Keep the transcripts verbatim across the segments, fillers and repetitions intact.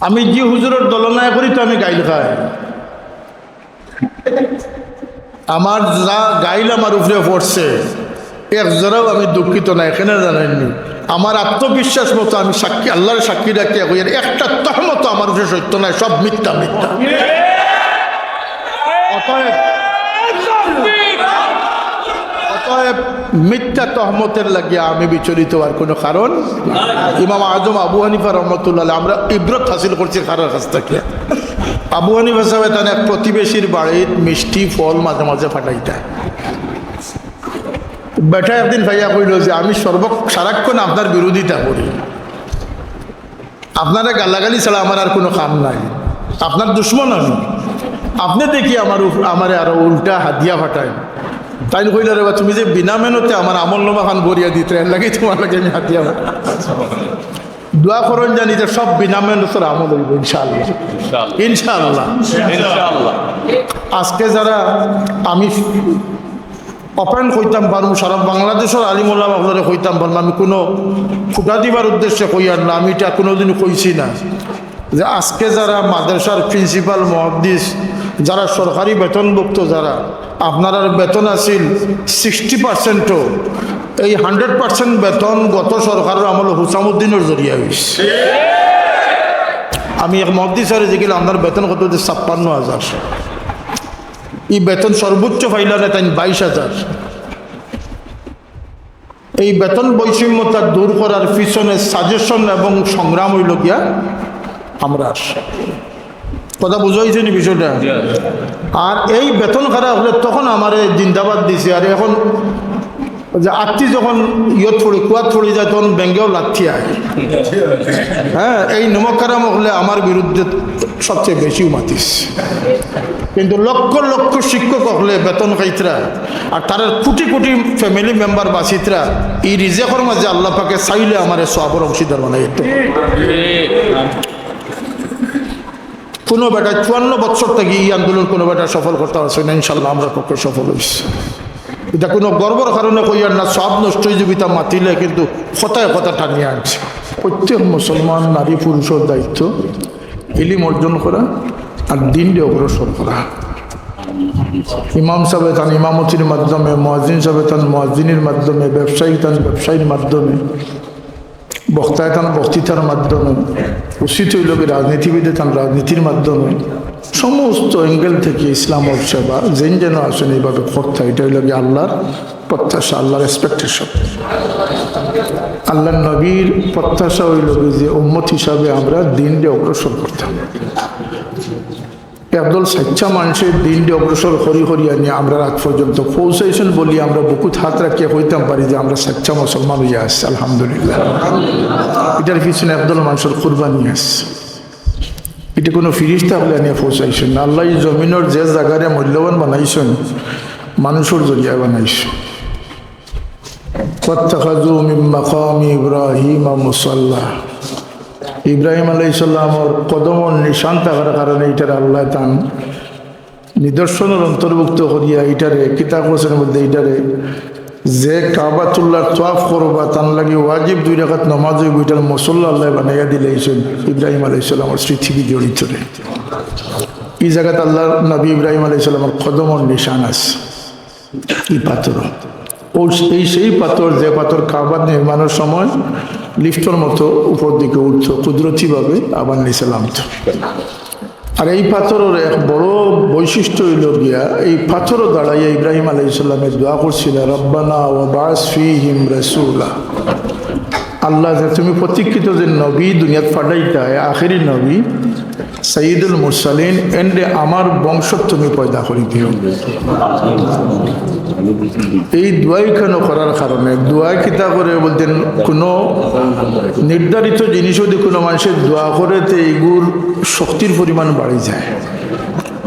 আমি যে হুজুরর তুলনায় করি তো আমি গাইল খাই। আমার যা গাইল আমার উপরে পড়ছে, এক জরাও আমি দুঃখিত না, এখানে জানাইনি। আমার আত্মবিশ্বাস মতো আমি সাক্ষী, আল্লাহর সাক্ষী রাখিয়া কই, আর একটা তহমত আমার উপরে সত্য নয়, সব মিথ্যা, মিথ্যা। অতএব, অতএব মিথ্যা তহমতের লাগিয়া আমি বিচলিত হওয়ার কোনো কারণ। ইমাম আজম আবু হানিফা রহমতুল্লাহ আলাইহি, আমরা ইবরত হাসিল করছি কারোর কাছ থেকে। আবু হানিফা সাহেব তান এক প্রতিবেশীর বাড়িত মিষ্টি ফল মাঝে মাঝে পাঠাইতা। বেটা একদিন পাইয়া কইল যে, "আমি সর্ব সারাক্ষণ আপনার বিরোধিতা করি, আপনারে গালাগালি ছাড়া আমার আর কোনো কাম নাই, আপনার দুশমন আমি, আপনি দেখি আমার উপ-, আমারে আরো উল্টা হাদিয়া পাঠাইন।" তাইন কইলা, "রে বা, তুমি যে বিনা মেহনতে আমার আমল নামা খান ভরিয়া দিতে, এর লাগি তোমার লাগি আমি হাদিয়া পাঠাই।" দোয়া করইন জানি যে সব বিনা মেহনতর আমল হইব ইনশাআল্লাহ। ইনশাআল্লাহ। ইনশাআল্লাহ। ইনশাআল্লাহ। আজকে যারা আমি open কইতাম পারমু, সারা বাংলাদেশর আলিম ওলামা অকলরে কইতাম পারমু, আমি কোনো খুঁটা দিবার উদ্দেশ্যে কইয়ার না, আমি এটা কোনোদিন কইছি না। যে আজকে যারা মাদ্রাসার প্রিন্সিপাল মুহাদ্দিস, যারা সরকারি বেতনভুক্ত, যারা আপনারার বেতন আছিল সিক্সটি পার্সেন্টও, এই হান্ড্রেড পার্সেন্ট বেতন গত সরকারর আমলো হুসামুদ্দিনর জরিয়া হইছে। আমি এক মুহাদ্দিস স্যারে জিগিলাম, "আপনার বেতন কত?" যে, "ছাপ্পান্ন হাজার।" এই বেতন সর্বোচ্চ পাইলা না তাইন বাইশ হাজার। এই বেতন বৈষম্যতা দূর করার পিছনে সাজেশন এবং সংগ্রাম হইল গিয়া আমরার। কথা বুঝা হইছে নি বিষয়টা? আর এই বেতন খারাপ হলে তখন আমারে জিন্দাবাদ দিছে, আর এখন যে আত্তি যখন ইয়ত পড়ি, কুয়াত পড়ি যায়, তখন ব্যাঙ্গেও লাথি আয়। হ্যাঁ, এই নমক কারাম হলে আমার বিরুদ্ধে সবচেয়ে বেশি মাতিস। কিন্তু লক্ষ লক্ষ শিক্ষক হলে বেতন খাইতরা, আর তারার কোটি কোটি ফ্যামিলি মেম্বার বাঁচিতরা, এই রিজেকর মাঝে আল্লাহ পাকে চাইলে আমারে সওয়াবর অংশীদার বানাইতো। কোনো বেটা চুয়ান্ন বছর থাকি এই আন্দোলন কোনো বেটা সফল করতে পারছে না, ইনশাল্লাহ আমরার পক্ষে সফল হইছে। এটা কোনো গর্বর কারণে কইয়ার না, সব নষ্ট হয়ে যাবে তা মাতিলে, কিন্তু কথায় কথা টানিয়া আনছে। প্রত্যেক মুসলমান নারী পুরুষর দায়িত্ব ইলিম অর্জন করা আর দিনরে অগ্রসর করা। ইমাম সাহেব তান ইমামতির মাধ্যমে, মুয়াজ্জিন সাহেব তান মুয়াজ্জিনির মাধ্যমে, ব্যবসায়ী তান ব্যবসায়ীর মাধ্যমে, বক্তায় তান বক্তৃতার মাধ্যমে, উচিত হইল কি রাজনীতিবিদে তান রাজনীতির মাধ্যমে, সমস্ত অ্যাঙ্গেল থেকে ইসলামর সেবা যেন যেন আসেন এইভাবে করতে। এটা হইল কি আল্লাহর প্রত্যাশা, আল্লাহর এক্সপেকটেশন। আল্লাহর নবীর প্রত্যাশা হইল কি যে উম্মত হিসাবে আমরা দিনরে অগ্রসর করতাম। একদল সাচ্চা মানুষের দিনরে অগ্রসর করি করি আনি আমরা রাত পর্যন্ত পৌঁছাইছেন বলি আমরা বুকুত হাত রাখিয়া কইতাম পারি যে আমরা সাচ্চা মুসলমান হইয়া আসছি, আলহামদুলিল্লাহ। এটার পিছনে একদল মানুষের কুরবানি আছে। এটা কোনো ফিরিস্তা হলে আনিয়া পৌঁছাইছেন না। আল্লাহ এই জমিনের যে জায়গারে মূল্যবান বানাইছেন, মানুষের জরিয়া বানাইছেন। واتخذوا من مقام إبراهيم مصلى। ইব্রাহিম আলাইহিস সালামর কদমর নিশান থাকার কারণে এটারে আল্লাহ তান নিদর্শনের অন্তর্ভুক্ত করিয়া এটারে কিতাব হোসেনের মধ্যে এটারে যে কাবাতুল্লাহর তওয়াফ করবা তার লাগি ওয়াজিব দুই রাকাত নামাজ হইব, এটার মুসল্লা আল্লাহ বানাইয়া দিলাইছেন ইব্রাহিম আলাইহিস সালামর স্মৃতি বিজড়িত রে। এই জায়গাত আল্লাহর নবী ইব্রাহিম আলাইহিস সালামর কদমর নিশান আছে। এই পাথর, ও এই সেই পাথর যে পাথর কাবা নির্মাণের সময় লিফটর মতো উপর দিকে উঠতো, কুদরতিভাবে আবার নিচে নামতো। আর এই পাথরের এক বড় বৈশিষ্ট্য হইল গিয়া, এই পাথরও দাঁড়াইয়া ইব্রাহিম আলাইহিস সালামে দোয়া করছিলেন, "রব্বানা ওয়াবআস ফীহিম রাসূলা।" আল্লাহ, যে তুমি প্রতীক্ষিত যে নবী দুনিয়াত পাঠাইতায়, আখেরি নবী, সাইয়্যিদুল মুরসালিন, এনরে আমার বংশ তুমি পয়দা করি দিও। এই দোয়াই কেন করার কারণে, দোয়া কিতা করে বলতেন, কোনো নির্ধারিত জিনিস যদি কোনো মানুষের দোয়া করে, তো এইগুর শক্তির পরিমাণ বাড়ি যায়।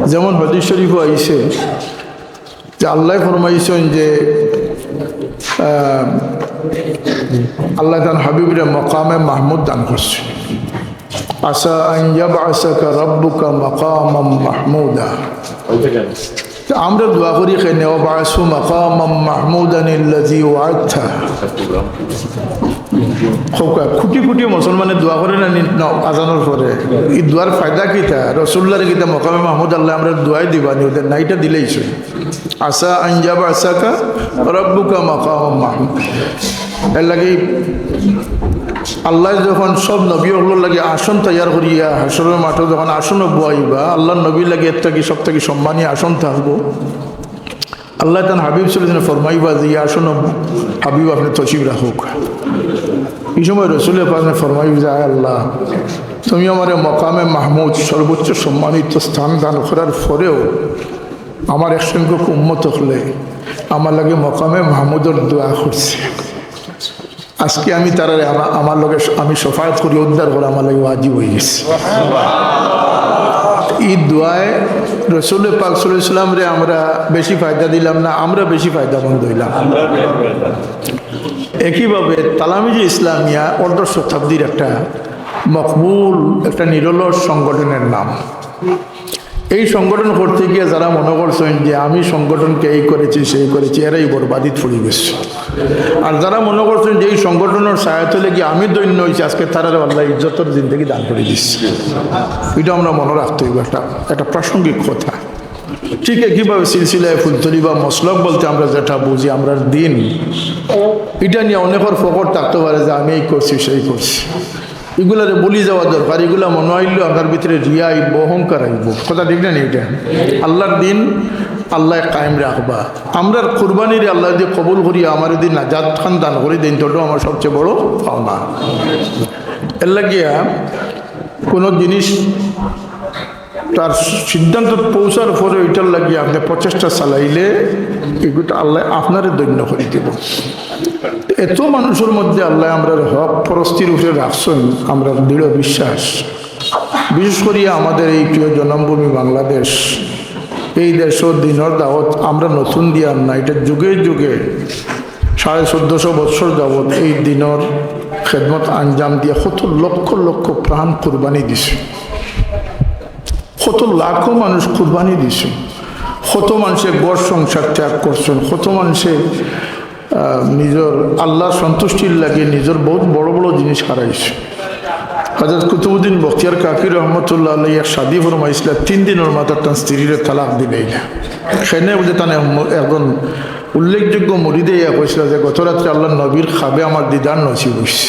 যেমন হাদিস শরীফও আইছে যে আল্লাহ ফরমাইছেন যে, আহ, আল্লাহ তান হাবিবরে মকামে মাহমুদ দান করছে। আসা আন ইয়াবআসাকা রাব্বুকা মাকামাম মাহমুদা। তো আমরা দোয়া করি কেনে, "ওয়াবআসহু মাকামাম মাহমুদান আল্লাযী ওয়াআদতা।" কোটি কোটি মুসলমানে দোয়া করে না নি, না, আজানর পরে? এই দোয়ার ফায়দা কিতা? রসুল্লাহর কিতা মকামে মাহমুদ আল্লায় আমরারে দোয়াই দিবা নি, ওদের না, ইটা দিলেই সই। আসা আন ইয়াবআসাকা রাব্বুকা মাকামান মাহমুদ। এর লাগি আল্লায় যখন সব নবী অকলর লাগি আসন তৈয়ার করিয়া হাশরর মাঠো যখন আসন বওয়াইবা, আল্লাহর নবীর লাগি এর থাকি সব থাকি সম্মানী আসন থাকবো। আল্লায় তান হাবিব সাল্লাল্লাহু আলাইহি ওয়াসাল্লাম ফরমাইবা যে, "ইয়া আসন হাবিব, আপনে তশরিফ রাখউক।" এই সময় রসুলে পাকে ফরমাইবা যে, "আয় আল্লাহ, তুমি আমারে মকামে মাহমুদ, সর্বোচ্চ সম্মানিত স্থান দান করার পরেও আমার এক সংখ্যক উম্মত অকলে আমার লাগি মকামে মাহমুদর দোয়া করছে। আজকে আমি তারারে আমা-, আমার লগে স-, আমি শফাআত করি, উদ্ধার করা আমার লাগি ওয়াজিব অইগেছে।" এই দোয়ায় রসুল পাক সাল্লাল্লাহু আলাইহি ওয়াসাল্লামরে আমরা বেশি ফায়দা দিলাম না, আমরা বেশি ফায়দামন্দ অইলাম। একইভাবে তালামিজে ইসলামিয়া অর্ধ শতাব্দীর একটা মকবুল, একটা নিরলস সংগঠনের নাম। এই সংগঠন করতে গিয়া যারা মনে করছেন যে আমি সংগঠনকে এই করেছি, সেই করেছি, এরাই বরবাদিত পড়ি গেছে। আর যারা মনে করছেন যে এই সংগঠনের ছায়াতলে গিয়া আমি ধন্য অইছি, আজকে তারারে আল্লায় ইজ্জতর জিন্দেগি দান করি দিছে। ইটা আমরা মনে রাখতে অইবো, একটা, একটা প্রাসঙ্গিক কথা। ঠিক একইভাবে সিলসিলায়ে ফুলতলি বা মসলক বলতে আমরা যেটা বুঝি, আমরার দিন, ইটা নিয়া অনেকর ফখর থাকতে পারে যে আমি এই করছি, সেই করছি। ইগুলারে ভুলি যাওয়া দরকার। ইগুলা মনো অইলে আপনার ভিতরে রিয়া আইবো, অহংকার আইবো। কথা ঠিক না নি ইটা? আল্লাহর দিন আল্লায় কায়েম রাখবা। আমরার কুরবানিরে আল্লায় যদি কবুল করিয়া আমারে যদি নাজাত খান দান করি দেইন, তো ওটাও আমার সবচেয়ে বড় পাওনা। এর লাগিয়া কোনো জিনিস তার সিদ্ধান্তত পৌঁছার পরে ওইটার লাগি আপনে প্রচেষ্টা চালাইলে এগুলো আল্লায় আপনারে ধন্য করি দিবো। এত মানুষর মধ্যে আল্লায় আমরারে হক পরস্তির উপরে রাখছইন, আমরার দৃঢ় বিশ্বাস। বিশেষ করিয়া আমাদের এই প্রিয় জন্মভূমি বাংলাদেশ, এই দেশো দিনর দাওয়াত আমরা নতুন দিয়ার না, ইটা যুগে যুগে সাড়ে চোদ্দশো বৎসর যাবৎ এই দিনর খেদমত আঞ্জাম দিয়া কত লক্ষ লক্ষ প্রাণ কুরবানি দিছে। কত লাখো মানুষ কুরবানি দিছে, কত মানষে ঘর সংসার ত্যাগ করছইন, কত মানষে, আহ, নিজর আল্লাহর সন্তুষ্টির লাগি নিজর বহুত বড় বড় জিনিস হারাইছে। হযরত কুতুবউদ্দিন বখতিয়ার কাকি রহমতুল্লাহ আলাইহি এক শাদী ফরমাইছিলা, তিন দিনর মাথাত তান স্ত্রীরে তালাক দিলাইলা। কেনে বুলে তান এক-, একজন উল্লেখযোগ্য মুরিদে ইয়া কইছিলা যে, "গত রাত্রে আল্লাহর নবীর খাবে আমার দিদার নসিব অইছে।"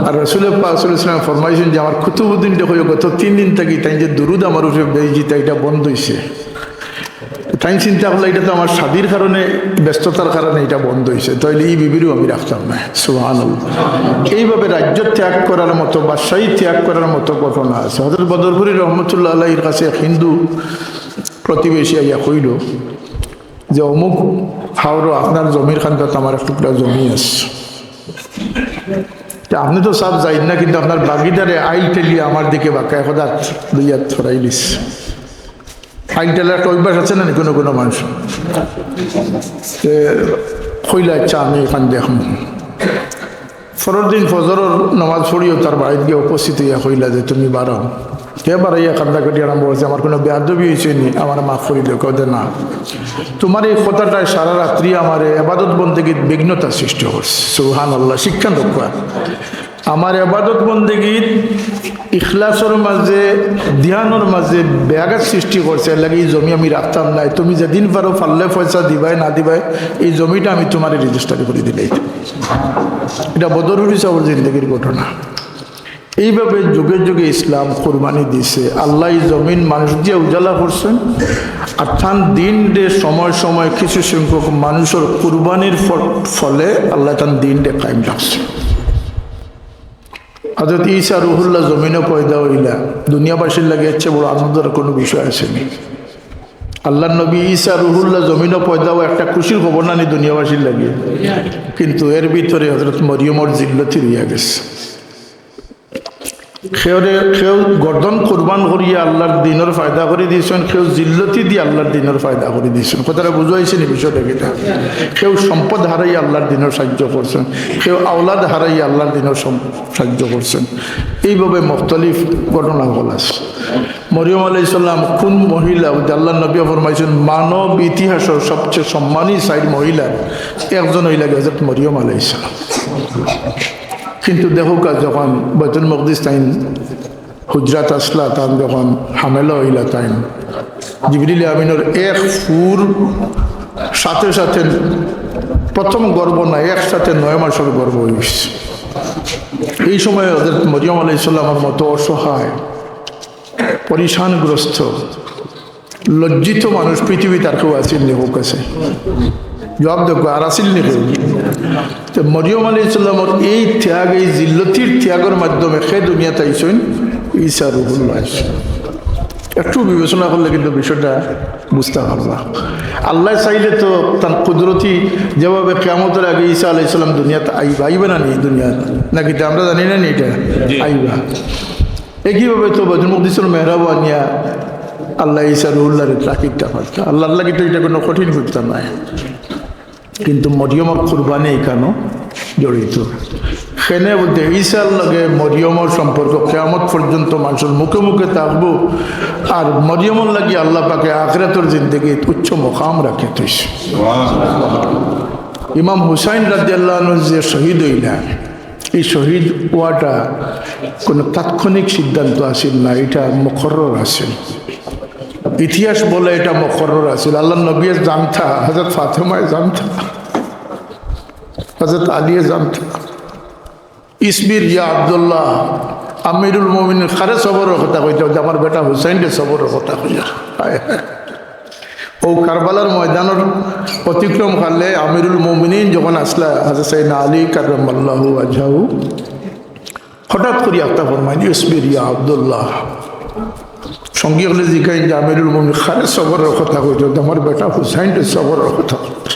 আর রসুল পাক সাল্লাল্লাহু আলাইহি ওয়াসাল্লাম ফরমাইছইন যে, "আমার কুতুবউদ্দিনরে কইও গত তিন দিন থাকি তাইন যে দুরুদ আমার উপরে বেইজি, তাই ইটা বন্ধ অইছে।" তাইন চিন্তা করলা, "ইটা তো আমার শাদীর কারণে, ব্যস্ততার কারণে ইটা বন্ধ অইছে, তাইলে ই বিবিরেও আমি রাখতাম না।" সুবহানাল্লাহ। এইভাবে রাজ্য ত্যাগ করার মতো, বাদশাহী ত্যাগ করার মতো ঘটনা আছে। হযরত বদরপুরী রহমতুল্লাহ আলাইহির কাছে এক হিন্দু প্রতিবেশী আইয়া কইল যে, "অমুক হাওরো আপনার জমির খান্দাত আমার এক টুকরা জমি আছে। তে আপনে তো সাফ যাইন না, কিন্তু আপনার বাগিদারে আইল ঠেলিয়া আমার দিকে বাক্কা এক হাত দুই হাত ছড়াই দিস।" আইল ঠেলার একটা অভ্যাস আছে না নি কোনো কোনো মানুষ? তে কইলা, "আচ্ছা, আমি এখান দেখমু।" পরের দিন ফজরর নামাজ পড়িও তার বাড়িত গিয়া উপস্থিত অইয়া কইলা যে, "তুমি বারও।" হে বারইয়া কান্দা কাটি আরম্ভ করছে, "আমার কোনো বেয়াদবি অইছে নি? আমারে মাফ করি দেও।" কয় যে, "না, তোমার এই কথাটায় সারা রাত্রি আমারে এবাদত বন্দেগীত বিঘ্নতা সৃষ্টি করছে।" সুবহানাল্লাহ, শিক্ষা দক্ষ। আমার এবাদত বন্দেগীত ইখলাসর মাঝে, ধ্যানর মাঝে ব্যাঘাত সৃষ্টি করছে, এর লাগি এই জমি আমি রাখতাম নায়। তুমি যেদিন পারো, পারলে পয়সা দিবায়, না দিবায়, এই জমিটা আমি তোমারে রেজিস্টারি করি দিলাই। ইটা বদরপুরী সাহেবর জিন্দেগির ঘটনা। এইভাবে যুগে যুগে ইসলাম কুরবানি দিছে। আল্লায় এই জমিন মানুষ দিয়া উজালা করছইন, আর তান দিনরে সময় সময় কিছু সংখ্যক মানুষর কুরবানির ফ-, ফলে আল্লায় তান দিনরে কায়েম রাখছইন। হযরত ঈসা রুহুল্লাহ জমিনো পয়দা অইলা, দুনিয়াবাসীর লাগি এর চেয়ে বড় আনন্দর কোনো বিষয় আছে নি? আল্লাহর নবী ঈসা রুহুল্লাহ জমিনো পয়দা অওয়া একটা খুশির খবর না নি দুনিয়াবাসীর লাগি? কিন্তু এর ভিতরে হযরত মরিয়মর জিল্লতি রইয়া গেছে। কেউরে, কেউ গর্দন কুরবান করিয়া আল্লাহর দিনর ফায়দা করি দিছইন, কেউ জিল্লতি দিয়া আল্লাহর দিনর ফায়দা করি দিছইন। কথাটা বুঝাইছে নি বিষয়টা কিতা? কেউ সম্পদ হারাইয়া আল্লাহর দিনর সাহায্য করছইন, কেউ আওলাদ হারাইয়া আল্লাহর দিনর সম-, সাহায্য করছইন। এইভাবে মুখতালিফ ঘটনা অকল আছে। মরিয়ম আলাইহিস সালাম কোন মহিলা, যে আল্লাহর নবী ফরমাইছইন, মানব ইতিহাসর সবচেয়ে সম্মানী চাইর মহিলার একজন অইলা গি হযরত মরিয়ম আলাইহিস সালাম। কিন্তু দেখউক্কা, যখন বাইতুল মকদিস তাইন হুজরাত আছলা, তান যখন হামেলা অইলা তাইন, জিবরিল আমিনর এক ফুর সাথে সাথে প্রথম গর্ভ না, একসাথে নয় মাসর গর্ভ অইছে। এই সময় হযরত মরিয়ম আলাইহিস সালামর মতো অসহায়, পরিশানগ্রস্ত, লজ্জিত মানুষ পৃথিবীত আর কেউ আছিল নি? হক আছে, জবাব দেউক্কা, আর আছিল নি কেউ? তো মরিয়ম আলাইহিস সালামর এই ত্যাগ, এই জিল্লতির ত্যাগর মাধ্যমে হে দুনিয়াত আইছইন, ঈসা রুহুল্লাহ আইছইন। একটু বিবেচনা করলে কিন্তু বিষয়টা বুঝতা পারবা। আল্লায় চাইলে তো তান কুদরতি, যেভাবে কিয়ামতর আগে ঈসা আলাইহিস সালাম দুনিয়াত আইবা, আইবা না নি দুনিয়াত? নাকি তা আমরা জানি না নি এটা? জি। আইবা। একইভাবে তো বাইতুল মকদিসর মেহরাবও আনিয়া আল্লায় ঈসা রুহুল্লাহরে রাখিতা পারতা। আল্লাহর লাগি তো এটা কোনো কঠিন কথা নায়। কিন্তু মরিয়মর কুরবানি ইখানো জড়িত। কেনে বুলতে, ঈসার লগে মরিয়মর সম্পর্ক কিয়ামত পর্যন্ত মানষর মুখে মুখে থাকবো। আর মরিয়মর লাগি আল্লাহ পাকে আখিরাতর জিন্দেগিত উচ্চ মকাম রাখিয়া থইছে। ইমাম হুসাইন রাদিয়াল্লাহু আনহু যে শহীদ অইলা, এই শহীদ অওয়াটা কোনো তাৎক্ষণিক সিদ্ধান্ত আছিল না, এটা মুকরর আছিল। ইতিহাস বলে এটা মুকরর আছিল। আল্লাহর নবীয়ে জানতা, হযরত ফাতেমায় জানতা, হযরত আলীয়ে জানতা। ইসবির ইয়া আব্দুল্লাহ, আমিরুল মুমিনিন কারে সবরর কথা কইতা, যে আমার বেটা হুসাইনরে সবরর কথা কইয়া। হায় হায়। অউ কারবালার ময়দানর অতিক্রম করলে আমিরুল মুমিনিন যখন আছলা হযরত সাইয়েদনা আলী কাররামাল্লাহু ওয়াজহাহু, হঠাৎ করি আখতা ফরমাইন, "ইসবির ইয়া আব্দুল্লাহ।" সঙ্গী অকলে জিকাইন যে, "আমিরুল মুমিনিন কারে সবরর কথা কইতা?" "আমার বেটা হুসাইনরে সবরর কথা কইতা।"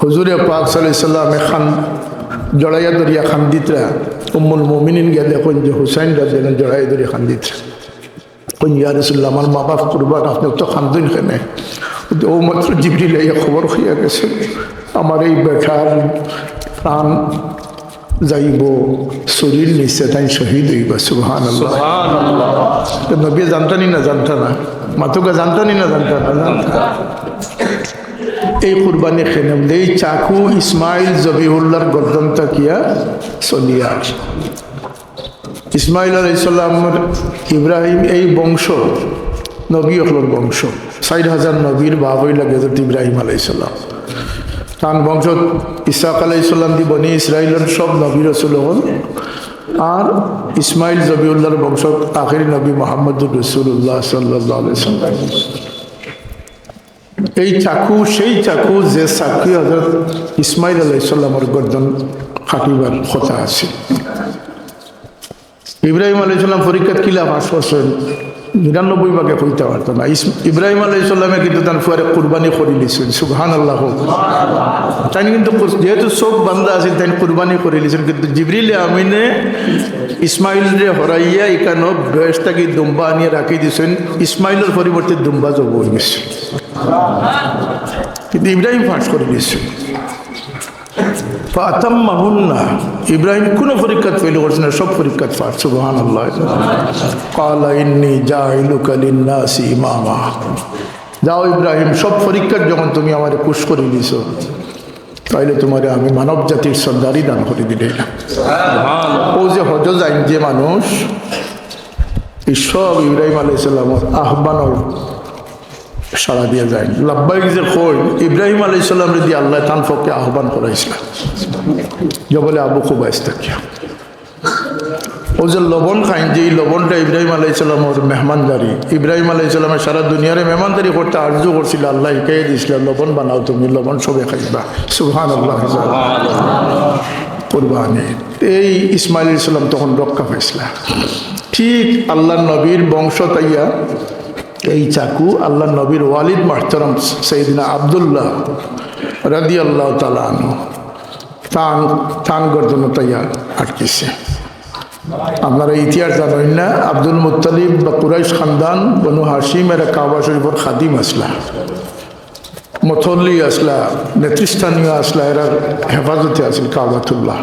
হুজুরে পাক সাল্লাল্লাহু আলাইহি ওয়াসাল্লামে খান জড়াইয়া ধরিয়া কান্দিতরা, উম্মুল মুমিনিন গিয়া দেখইন যে হুসাইন রাদিয়াল্লাহু আনহু জড়াইয়া ধরিয়া কান্দিতরা। কইন, "ইয়া রাসূলুল্লাহ, আমার মা বাপ কুরবান, আপনে অত কান্দইন কেনে?" "অউ মাত্র জিবরিল আইয়া খবর কইয়া গেছে, আমার এই বেটার প্রাণ যাইবো ছুরির নিচে, তাইন শহীদ অইবা।" সুবহানাল্লাহ। সুবহানাল্লাহ। তো নবী জানতা নি না জানতা না? মাতুক্কা, জানতা নি না জানতা না? জানতা। এই কুরবানি কেনে বুলে, এই চাকু ইসমাইল জবিহুল্লাহর গর্দন থাকিয়া চলিয়া ইসমাইল আলাইহিস সালামর, ইব্রাহিম এই বংশ, নবী অকলর বংশ, চাইর হাজার নবীর বাপ অইলা গি হযরত ইব্রাহিম আলাইহিস সালাম। তান বংশ ইসহাক আলাইহিস সালাম দি বনি ইসরাইলর সব নবী রসুল অকল, আর ইসমাইল জবিউল্লাহর বংশ আখেরি নবী মুহাম্মদুর রাসূলুল্লাহ সাল্লাল্লাহু আলাইহি ওয়াসাল্লাম। এই চাকু, সেই চাকু, যে চাকুয়ে হযরত ইসমাইল আলাইহিস সালামর গর্দন কাটিবার কথা আছিল। ইব্রাহিম আলাইহিস সালাম পরীক্ষাত কিলা পাস করছইন, নিরানব্বই ভাগে কইতা পারতা না। ইস-, ইব্রাহিম আলাইহিস সালামে কিন্তু তান ফুয়ারে কুরবানি করিলিছইন। সুবহানাল্লাহ। তাইন কিন্তু কুর-, যেহেতু চউখ বান্ধা আছিল, তাইন কুরবানি করিলিছইন। কিন্তু জিবরিল আমিনে ইসমাইলরে হরাইয়া ইখানো বেহেশত থাকি দুম্বা আনিয়া রাখি দিছইন। ইসমাইলর পরিবর্তে দুম্বা জবো অইগেছে। কিন্তু ইব্রাহিম পাস করিলিছইন। ফাতাম্মাহুন্না, ইব্রাহিম কুনু পরীক্ষাত ফেইল করছে না, সব পরীক্ষাত পাস। সুবহানাল্লাহ। ক্বালা ইন্নী জাইলুকা লিন্নাসি ইমামা। যাও ইব্রাহিম, সব পরীক্ষাত যখন তুমি আমারে খুশ করিলিছো, তাইলে তুমারে আমি মানব জাতির সর্দারি দান করি দিলাইলাম। অউ যে হজো যাইন যে মানুষ, এই সব ইব্রাহিম আলাইহিস সালামর আহ্বানর সাড়া দিয়া যাইন। লাব্বাইক যে কইন, ইব্রাহিম আলাইহিস সালামরে দি আল্লায় তান পক্ষে আহ্বান করাইছলা জবলে আবু কুবাইস থাকিয়া। অউ যে লবণ খাইন, যে এই লবণটা ইব্রাহিম আলাইহিস সালামর মেহমানদারি, ইব্রাহিম আলাইহিস সালামে সারা দুনিয়ারে মেহমানদারি করতে আরজু করছিলা, আল্লায় হিকাইয়া দিছলা, "লবণ বানাও তুমি, লবণ সবে খাইবা।" সুবহানাল্লাহ। কুরবানি। এই ইসমাইল আলাইহিস সালাম তখন রক্ষা পাইছলা। ঠিক আল্লাহর নবীর বংশ তাইয়া এই চাকু আল্লাহর নবীর ওয়ালিদ মুহতারাম সাইয়েদনা আব্দুল্লাহ রাদিয়াল্লাহু তাআলা আনহু তান, তান গর্দনো তাইয়া আটকিছে। আপনারা ইতিহাস জানইন না, আব্দুল মুত্তালিব বা কুরাইশ খানদান, বনু হাশিম, এরা কাবা শরীফর খাদিম আছলা, মতল্লি আছলা, নেতৃস্থানীয় আছলা, এরার হেফাজতে আছিল কাবাতুল্লাহ।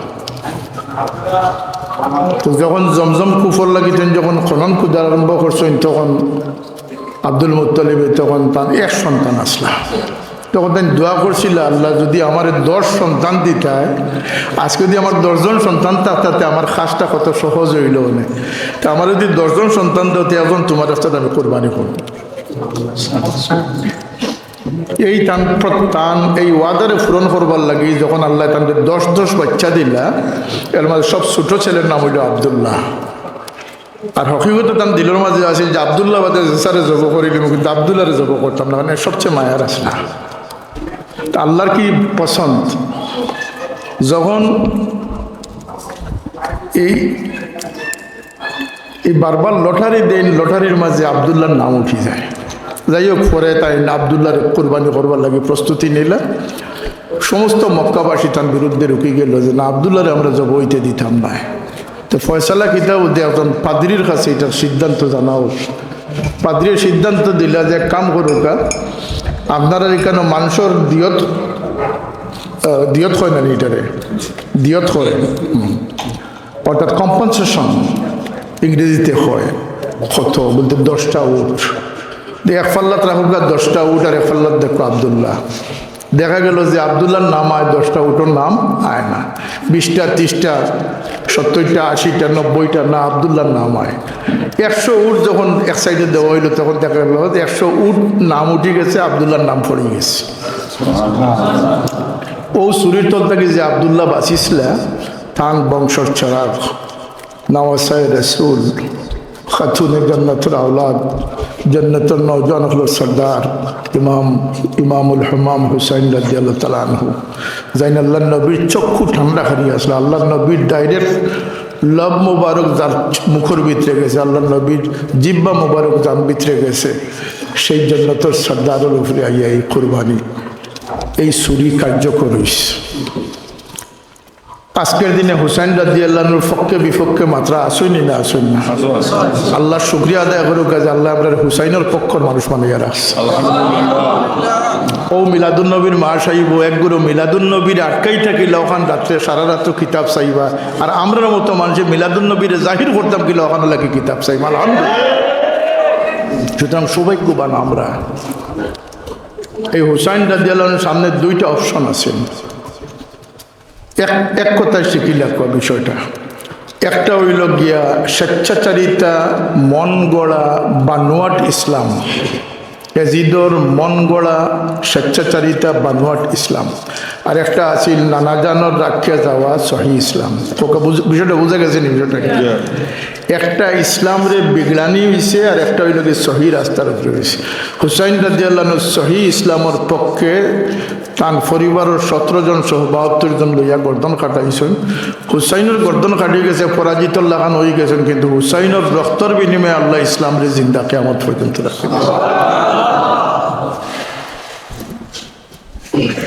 তো যখন জমজম কূপর লাগি তাইন যখন খনন খুদার আরম্ভ করছইন, তখন আব্দুল মুত্তালিবে তখন তান এক সন্তান আছলা। তখন তাইন দোয়া করছিলা, "আল্লাহ, যদি আমারে দশ সন্তান দিতায়, আজকে যদি আমার দশজন সন্তান থাকতা, তে আমার কাজটা কত সহজ অইলো অনে। তে আমার যদি দশজন সন্তান দেও, তে একজন তুমার রাস্তাত আমি কুরবানি করমু।" এই তান প্র-, তান এই ওয়াদারে পূরণ করবার লাগি যখন আল্লায় তানরে দশ দশ বাইচ্চা দিলা, এর মাঝে সব ছোট ছেলের নাম অইলো আব্দুল্লাহ। আর হকিকতে তান দিলর মাঝে আছিল যে আব্দুল্লাহ বাদে যেসারে জব করিলিমু, কিন্তু আব্দুল্লাহরে জব করতাম না, কারণ এ সবচেয়ে মায়ার আছলা। তা আল্লাহর কি পছন্দ, যখন এই, এই বারবার লটারি দেইন, লটারির মাঝে আব্দুল্লাহর নাম উঠি যায়। যাই হোক, পরে তাইন আব্দুল্লাহরে কুরবানি করবার লাগি প্রস্তুতি নিলা। সমস্ত মক্কাবাসী তান বিরুদ্ধে রুকি গেল যে, "না, আব্দুল্লাহরে আমরা জব অইতে দিতাম নায়।" তো ফয়সালা কিতা অইলো, একজন পাদ্রির কাছে ইটার সিদ্ধান্ত জানা অইলো। পাদ্রিয়ে সিদ্ধান্ত দিলা যে, "এক কাম করউক্কা, আপনারার ইখানো মানষর দিয়ত, আহ, দিয়ত কয় না নি ইটারে? দিয়ত কয়।" হুম। অর্থাৎ কম্পেনসেশন ইংরেজিতে কয়। কত বলতে দশটা উট। তো এক পাল্লাত রাখউক্কা দশটা উট আর এক পাল্লাত দেখো আব্দুল্লাহ। দেখা গেল যে আব্দুল্লাহর নাম আয়, দশটা উটর নাম আয় না। বিশটা, ত্রিশটা, সত্তরটা, আশিটা, নব্বইটা না, আব্দুল্লাহর নাম আয়। একশো উট যখন এক সাইডে দেওয়া অইলো, তখন দেখা গেল যে একশো উট নাম উঠি গেছে, আব্দুল্লাহর নাম পড়ি গেছে। অউ চুরির তল থাকি যে আব্দুল্লাহ বাচিছলা, তান বংশর চেরাগ, নওয়াসায়ে রসুল, খাতুনে জান্নাতুল আওলাদ, জান্নাতুল নওজোয়ান অকলর সর্দার, ইমাম, ইমামুল হুমাম হুসাইন রাদিয়াল্লাহু তাআলা আনহু। যাইন আল্লাহর নবীর চক্ষু ঠান্ডা করি আছলা, আল্লাহর নবীর direct লব মুবারক যার মুখর ভিতরে গেছে, আল্লাহর নবীর জিব্বা মুবারক যান ভিতরে গেছে, সেই জান্নাতুল সর্দারর উপরে আইয়া এই কুরবানি, এই চুরি কার্যকর অইছে। আজকের দিনে হুসাইন রাদিয়াল্লাহু আনহুর পক্ষে বিপক্ষে মাতরা আছইন নি না আছইন না? আল্লাহর শুকরিয়া আদায় করউক্কা যে আল্লায় আমরারে হুসাইনর পক্ষর মানুষ বানাইয়া রাখছে। অউ মিলাদুন নবীর মাস আইবো, একগুরু মিলাদুন নবীর আটকাই থাকিলা অখান রাত্রে সারা রাত্র কিতাব চাইবা, আর আমরার মতো মানষে মিলাদুন নবীরে জাহির করতাম কিলা অখানর লাগি কিতাব চাইবা। আলহামদুলিল্লাহ। সুতরাং সৌভাগ্যবান আমরা। এই হুসাইন রাদিয়াল্লাহু আনহুর সামনে দুইটা অপশন আছে। এক, এক কথায় শিখিলা কয় বিষয়টা। একটা অইলো গিয়া স্বেচ্ছাচারিতা, মন গড়া, বানোয়াট ইসলাম। এজিদর মন গড়া, স্বেচ্ছাচারিতা, বানোয়াট ইসলাম। আর একটা আছিল নানা জানর রাখিয়া যাওয়া সহি ইসলাম। ওকে বুঝ-, বিষয়টা বুঝা গেছে নি? বিষয়টা কি? একটা ইসলামরে বিগড়ানি অইছে, আর একটা অইলো গিয়া সহি রাস্তার উপরে অইছে। হুসাইন রাদিয়াল্লাহু আনহু সহি ইসলামর পক্ষে তান পরিবারর সতরো জন সহ বাহাত্তর জন লইয়া গর্দন কাটাইছইন। হুসাইনর গর্দন কাটি গেছে, পরাজিতর লাখান অই গেছইন, কিন্তু হুসাইনর রক্তর বিনিময়ে আল্লায় ইসলামরে জিন্দা কিয়ামত পর্যন্ত রাখি দিছে।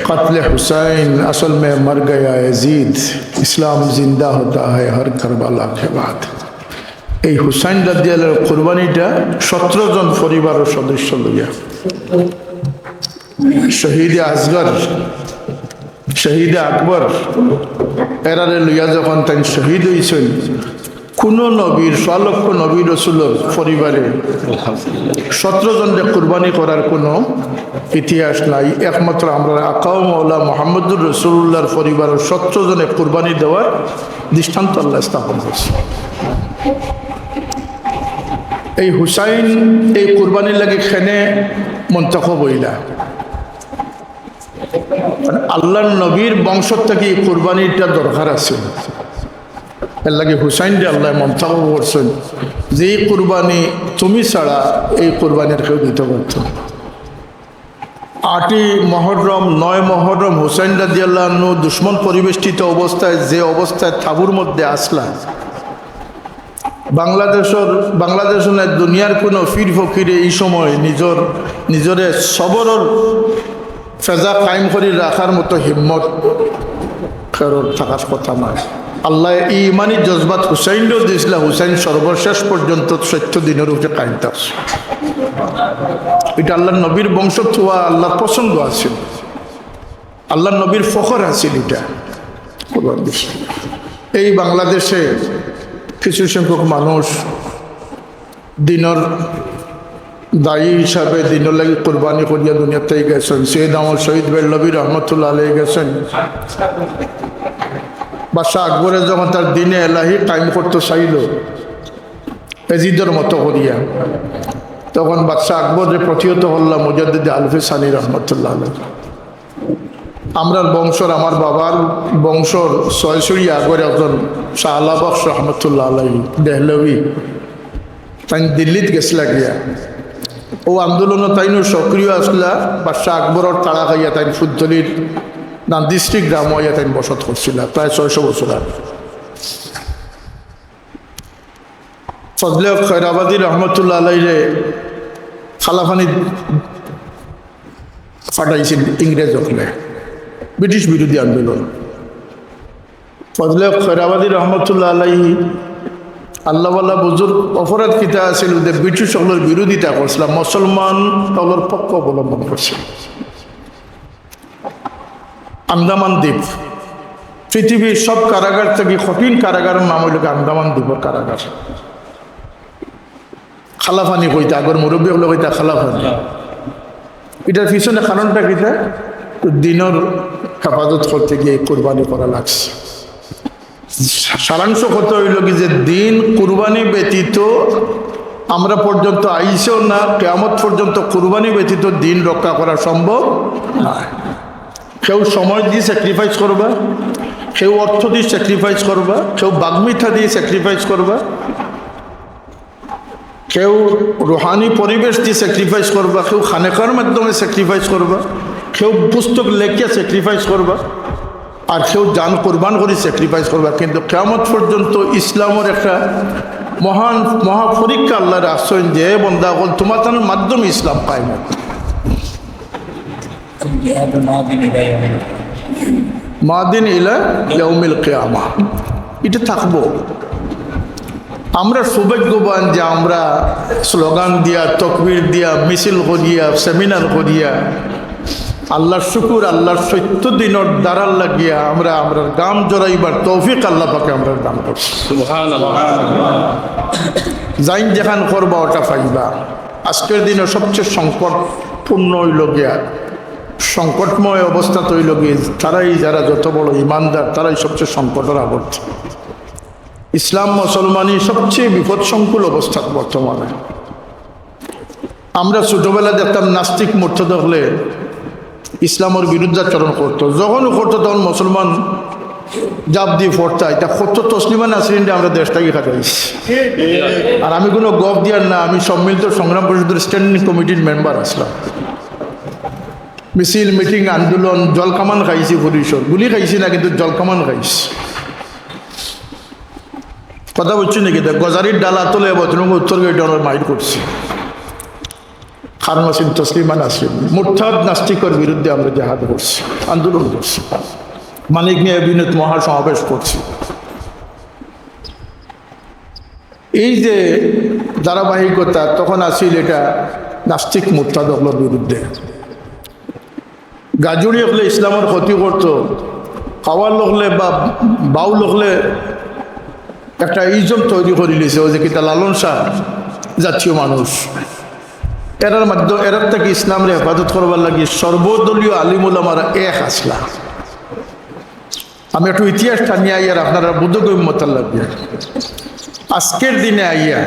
কাতলে হুসাইন, আসল মে মর গয়া এজিদ, ইসলাম জিন্দা হোতা হ্যায় হর কারবালা কে বাদ। এই হুসাইন রাদিয়াল্লাহু আনহুর কুরবানিটা সতরো জন পরিবারর সদস্য লইয়া, শহীদে আসগর, শহীদে আকবর, এরারে লইয়া যখন তাইন শহীদ অইছইন, কুনু নবীর, সোয়া লক্ষ নবী রসুলর পরিবারে সতরো জনরে কুরবানি করার কুনু ইতিহাস নাই। একমাত্র আমরার আকা ও মাওলা মুহাম্মদুর রাসূলুল্লাহর পরিবারর সতরো জনে কুরবানি দেওয়ার দৃষ্টান্ত আল্লায় স্থাপন করছে। এই হুসাইন এই কুরবানির লাগি কেনে মন্তখব অইলা? মানে আল্লাহর নবীর বংশ থাকি এই কুরবানিটা দরকার আছে। এর লাগি হুসাইনরে আল্লায় মন্তখব করছইন যে এই কুরবানি তুমি ছাড়া এই কুরবানি আর কেউ দিতে পারতো না। আটই মহররম, নয় মহররম হুসাইন রাদিয়াল্লাহু আনহু দুশমন পরিবেষ্টিত অবস্থায়, যে অবস্থায় তাঁবুর মধ্যে আছলা, বাংলাদেশর, বাংলাদেশ নায়, দুনিয়ার কুনু পীর ফকিরে ই সময় নিজর, নিজরে সবরর ফেজা কায়েম করি রাখার মতো হিম্মত কারোর থাকার কথা নায়। আল্লায় ই ইমানি জজবাত হুসাইনরেও দিছলা, হুসাইন সর্বশেষ পর্যন্ত সত্য দিনর উপরে কায়েম থাকছে। ইটা আল্লার নবীর বংশ থুয়া আল্লার পছন্দ আছিল, আল্লার নবীর ফখর আছিল ইটা। এই বাংলাদেশে কিছু সংখ্যক মানুষ দিনর দায়ী হিসাবে দিনর লাগি কুরবানি করিয়া দুনিয়া থাকি গেছইন। সৈয়দ আহমদ শহীদ বেল্লভী রহমতুল্লাহ আলাইহি গেছইন। বাদশাহ আকবরে যখন তার দিনে এলাহি কায়েম করতে চাইল এজিদর মতো করিয়া, তখন বাদশাহ আকবররে প্রতিহত করলা মুজাদ্দিদে আলফে সানি রহমতুল্লাহ আলাইহি। আমরার বংশর, আমার বাবার বংশর ছয়ছড়ি আগর একজন শাহ আলা বখশ রহমতুল্লাহ আলাইহি দেহলভী, তাইন দিল্লিত গেছলা গিয়া। অউ আন্দোলনো তাইনও সক্রিয় আছলা। বাদশাহ আকবরর তাড়া খাইয়া তাইন ফুলতলির নান্দিশ্রী গ্রামো আইয়া তাইন বসত করছিলা প্রায় ছয়শো বছর আগে। ফজলে হক খয়রাবাদী রহমতুল্লাহ আলাইরে কালাপানিত পাঠাইছিল ইংরেজ অকলে, ব্রিটিশ বিরোধী আন্দোলন। ফজলে হক খয়রাবাদী রহমতুল্লাহ আলাইহি আল্লাহওয়ালা বুজুর্গ, অপরাধ কিতা আছিল যে ব্রিটিশ অকলর বিরোধিতা করছিলা, মুসলমান অকলর পক্ষ অবলম্বন করছিল। আন্দামান দ্বীপ, পৃথিবীর সব কারাগার থাকি কঠিন কারাগারর নাম অইলো গি আন্দামান দ্বীপর কারাগার। কালাপানি কইতা, আগর মুরব্বী অকলে কইতা কালাপানি। ইটার পিছনে কারণটা কিতা? তো দিনর হেফাজত করতে গিয়া কুরবানি করা লাগছে। সারাংশ কথা অইলো গি যে দিন কুরবানি ব্যতীত আমরা পর্যন্ত আইছেও না, কিয়ামত পর্যন্ত কুরবানি ব্যতীত দিন রক্ষা করা সম্ভব না। কেউ সময় দি স্যাক্রিফাইস করবা, কেউ অর্থ দি স্যাক্রিফাইস করবা, কেউ বাগ্মিতা দি স্যাক্রিফাইস করবা, কেউ রুহানি পরিবেশ দি স্যাক্রিফাইস করবা, কেউ খানেকার মাধ্যমে স্যাক্রিফাইস করবা, কেউ পুস্তক লেখিয়া স্যাক্রিফাইস করবা, আর কেউ জান কুরবান করি স্যাক্রিফাইস করবা। কিন্তু কিয়ামত পর্যন্ত ইসলামর একটা মহান মহাপরীক্ষা আল্লায় রাখছইন যে, "এ বন্দা অকল, তুমার তান মাধ্যমে ইসলাম কায়েম অইবো।" মাদিন ইলা ইয়াউমিল কিয়ামা। ইটা থাকবো। আমরা সৌভাগ্যবান যে আমরা স্লোগান দিয়া, তকবির দিয়া, মিছিল করিয়া, সেমিনার করিয়া আল্লার শুকুর, আল্লার সত্য দিনর দ্বারার লাগিয়া আমরা, আমরার গাম জড়াইবার তৌফিক আল্লা পাকে আমরারে দান করছইন। সুবহানাল্লাহ। যাইন যেখান করবা ওটা পাইবা। আজকের দিনে সবচেয়ে সংকটপূর্ণ অইলো গিয়া, সংকটময় অবস্থা তো অইলো গিয়া, তারাই যারা যত বড় ইমানদার, তারাই সবচেয়ে সংকটর আবর্ত। ইসলাম মুসলমানি সবচেয়ে বিপদসংকুল অবস্থা বর্তমানে। আমরা ছোটবেলা দেখতাম নাস্তিক মুরতাদ অকলে ইসলামর বিরুদ্ধাচরণ করতো, যখন করতো তখন মুসলমান জাপ দি পড়তা। ইটা কত তসলিমা নাসরিনরে আমরা দেশ থাকি কাটাইছি। আর আমি কুনু গফ দিয়ার না, আমি সম্মিলিত সংগ্রাম পরিষদর স্ট্যান্ডিং কমিটির মেম্বার আছলাম। মিছিল, মিটিং, আন্দোলন, জলকামান খাইছি পুলিশর, গুলি খাইছি না, কিন্তু জলকামান খাইছি। কথা বুঝছো নাকি? তা গজারির ডালা তুলে বদরুম উত্তর গেটে আমরা মাইর করছি। কারণ আছিল তসলিমা নাসরিন। মুরতাদ নাস্তিকর বিরুদ্ধে আমরা জেহাদ করছি, আন্দোলন করছি, মানিক মিয়া এভিনিউত মহাসমাবেশ করছি। এই যে ধারাবাহিকতা, তখন আছিল এটা নাস্তিক মুরতাদ অকলর বিরুদ্ধে। গাজুড়ি অকলে ইসলামর ক্ষতি করতো, কাওয়াল অকলে বা বাউল অকলে একটা ইজম তৈরি করি লিছে, ওই যে কিতা লালন শাহ জাতীয় মানুষ, এরার মাধ্যমে এরার থাকি ইসলামরে হেফাজত করবার লাগি সর্বদলীয় আলিম উলামারা এক আছলা। আমি একটু ইতিহাস টানিয়া আইয়ার আপনারা বুঝউক্কা মতার লাগিয়া। আজকের দিনে আইয়া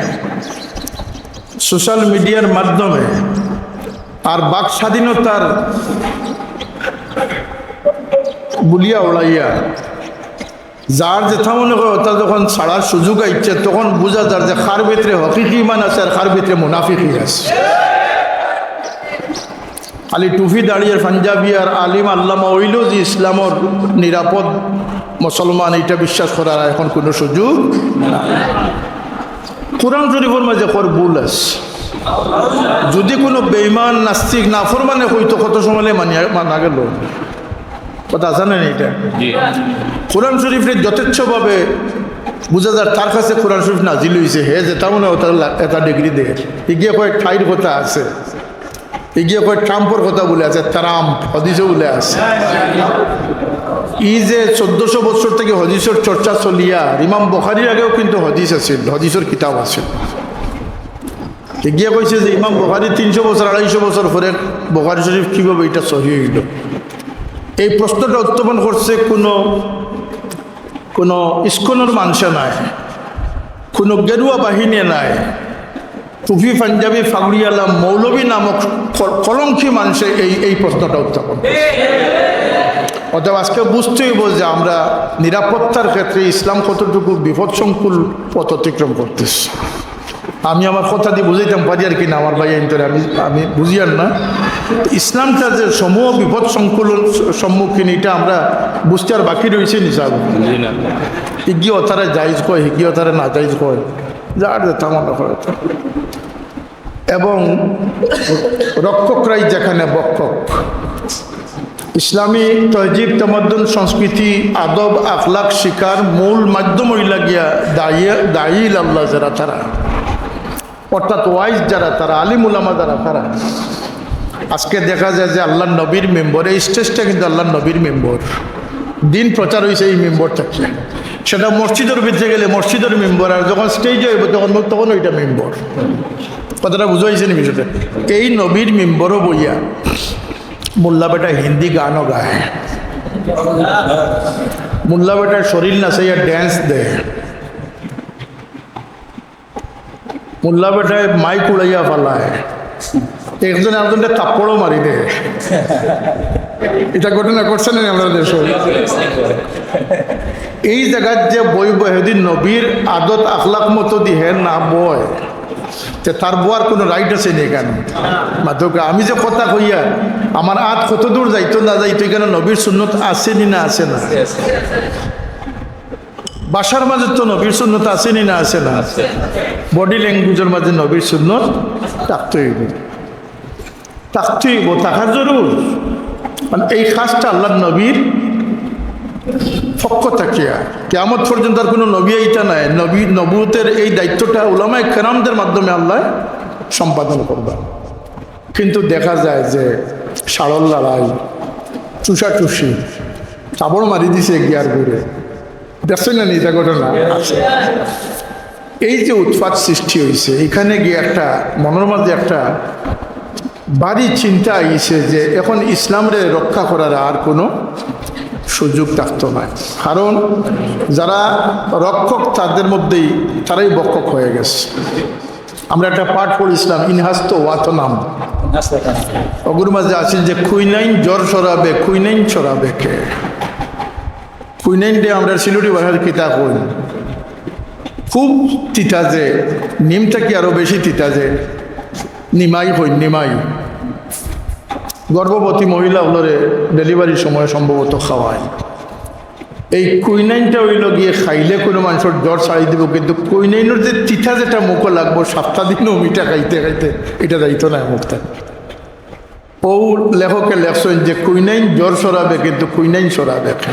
সোশ্যাল মিডিয়ার মাধ্যমে আর বাক স্বাধীনতার বুলিয়া উড়াইয়া যার যেটা মনে করে ওটা যখন ছাড়ার সুযোগ আইছে, তখন বুঝা যার যে কার ভিতরে হকিকি ইমান আছে আর কার ভিতরে মুনাফিকি আছে। খালি টুপি দাড়ি আর পাঞ্জাবি আর আলিম আল্লামা অইলো যে ইসলামর নিরাপদ মুসলমান, এটা বিশ্বাস করার এখন কুনু সুযোগ নাই। কোরআন শরীফর মাঝে কর ভুল আছে। যদি কুনু বেঈমান, নাস্তিক, নাফরমানে কইতো, কত সময় মানিয়া, মানা গেল। কথা আছে না এটা? জি। কোরআন শরীফরে যথেচ্ছভাবে বুঝা যার, তার কাছে কোরআন শরীফ নাজিল হইছে, হে যেটা মনে হয় তার লা-, এটা ডিগ্রি দেয়। ইগিয়ে কয় ঠাইর কথা আছে, ইগিয়ে কয় ট্রাম্পর কথা বলে আছে, ট্রাম্প হদিসও বলে আছে। এই যে চোদ্দশো বছর থেকে হদিসর চর্চা চলিয়া, ইমাম বুখারীর আগেও কিন্তু হদিস আছিল, হদিসর কিতাব আছিল। ইগিয়ে কইছে যে ইমাম বুখারী তিনশো বছর, আড়াইশো বছর পরে বুখারী শরীফ কিভাবে এটা সহি হইল? এই প্রশ্নটা উত্থাপন করছে কোনো, কোনো ইস্কনর মানষে নাই, কোনো গেরুয়া বাহিনী নাই, টুপি পাঞ্জাবি ফাগুড়িয়ালা মৌলবী নামক কল-, কলঙ্কি মানষে এই, এই প্রশ্নটা উত্থাপন করছে। অতএব আজকে বুঝতে হইব যে আমরা নিরাপত্তার ক্ষেত্রে ইসলাম কতটুকু বিপদসংকুল পথ অতিক্রম করতেছি। আমি আমার কথা দিয়ে বুঝাইতাম পারি আর কি না, আমার ভাই আইন্তরে আমি, আমি বুঝিয়ার না। ইসলামটা যে সমূহ বিপদ সংকুলন সম্মুখীন, এটা আমরা বুঝতে আর বাকি রয়েছে নি সাহেব? জি না। ইগিয়ে তারা জায়েজ কয়, ইগিয়ে তারা না জায়েজ কয়, যার যেটা মনে করে। এবং রক্ষকরাই যেখানে বক্ষক। ইসলামী তহজিব, তামাদ্দুন, সংস্কৃতি, আদব, আখলাক শিক্ষার মূল মাধ্যম হইলা গিয়া দায়ী, দায়ী ইলাল্লাহ যারা তারা, অর্থাৎ ওয়াইজ যারা তারা, আলিম উলামা যারা তারা। আজকে দেখা যায় যে আল্লাহর নবীর মেম্বর, এই স্টেজটা কিন্তু আল্লাহর নবীর মেম্বর, দিন প্রচার হইছে এই মেম্বর থেকে। সেটা মসজিদর ভিতরে গেলে মসজিদর মেম্বর, আর যখন স্টেজে হইব তখন, তখন ওইটা মেম্বর। কথাটা বুঝা হইছে নি বিষয়টা? এই নবীর মেম্বরও বইয়া মোল্লা বেটা হিন্দি গানও গায়, মোল্লা বেটা শরীর নাচাইয়া ড্যান্স দেয়, মোল্লা বেটায় মাইক উড়াইয়া ফালায়, একজন আরেকজনরে থাপ্পড়ও মারি দেয়। এটা ঘটনা ঘটছে না নি আমরা দেশো? এই জাগাত যে বইব, হেদিন নবীর আদত আখলাক মতো দি হে না বয়, তে তার বওয়ার কোনো রাইট আছে নি এখানে? মাতউক্কা, আমি যে কথা কইয়ার, আমার আত কত দূর যাইতো না যাইতো, এখানে নবীর সুন্নত আছে নি না আছে না? ভাষার মাঝে তো নবীর সুন্নত আছে নি না আছে না? বডি ল্যাঙ্গুয়েজর মাঝে নবীর সুন্নত থাকতে হইব, থাকতে হইব, থাকার জরুর। মানে এই কাজটা আল্লাহর নবীর পক্ষ থাকিয়া। কিয়ামত পর্যন্ত আর কোনো নবী আইতা নাই। নবী, নবুয়তের এই দায়িত্বটা উলামায়ে কেরামদের মাধ্যমে আল্লাহ সম্পাদন করবা। কিন্তু দেখা যায় যে ষাঁড়র লড়াই, চুষাচুষি, থাপ্পড় মারি দিছে গিয়ার ঘুরে। দেখছইন না নি এটা ঘটনা? এই যে উৎপাত সৃষ্টি হইছে, এখানে গিয়া একটা মনর মাঝে একটা ভারি চিন্তা আইছে যে এখন ইসলামরে রক্ষা করার আর কোনো সুযোগ থাকতো না। কারণ যারা রক্ষক তাদের মধ্যেই তারাই বক্ষক হয়ে গেছে। আমরা একটা পাঠ পড়ছিলাম, ইনহাস্ত ওয়াতনাম। ওগুর মাঝে আছিল যে কুইনাইন জ্বর সরাবে, কুইনাইন সরাবে কে? কুইনাইন দে আমরা সিলেটি ভাষাত কিতা কই? খুব তিতা যে, নিম থাকি আরো বেশি তিতা যে, নিমাই কই, নিমাই। গর্ভবতী মহিলা অকলরে ডেলিভারির সময় সম্ভবত খাওয়ায়। এই কুইনাইনটা হইল গিয়া খাইলে কোনো মানষর জ্বর ছাড়ি দিব, কিন্তু কুইনাইনর যে তিতা যেটা মুখো লাগবো, সাতটা দিনও মিঠা খাইতে খাইতে এটা যাইতো না মুখ থাকি। ও লেখকে লেখছইন যে কুইনাইন জ্বর সরাবে, কিন্তু কুইনাইন সরাবে কে?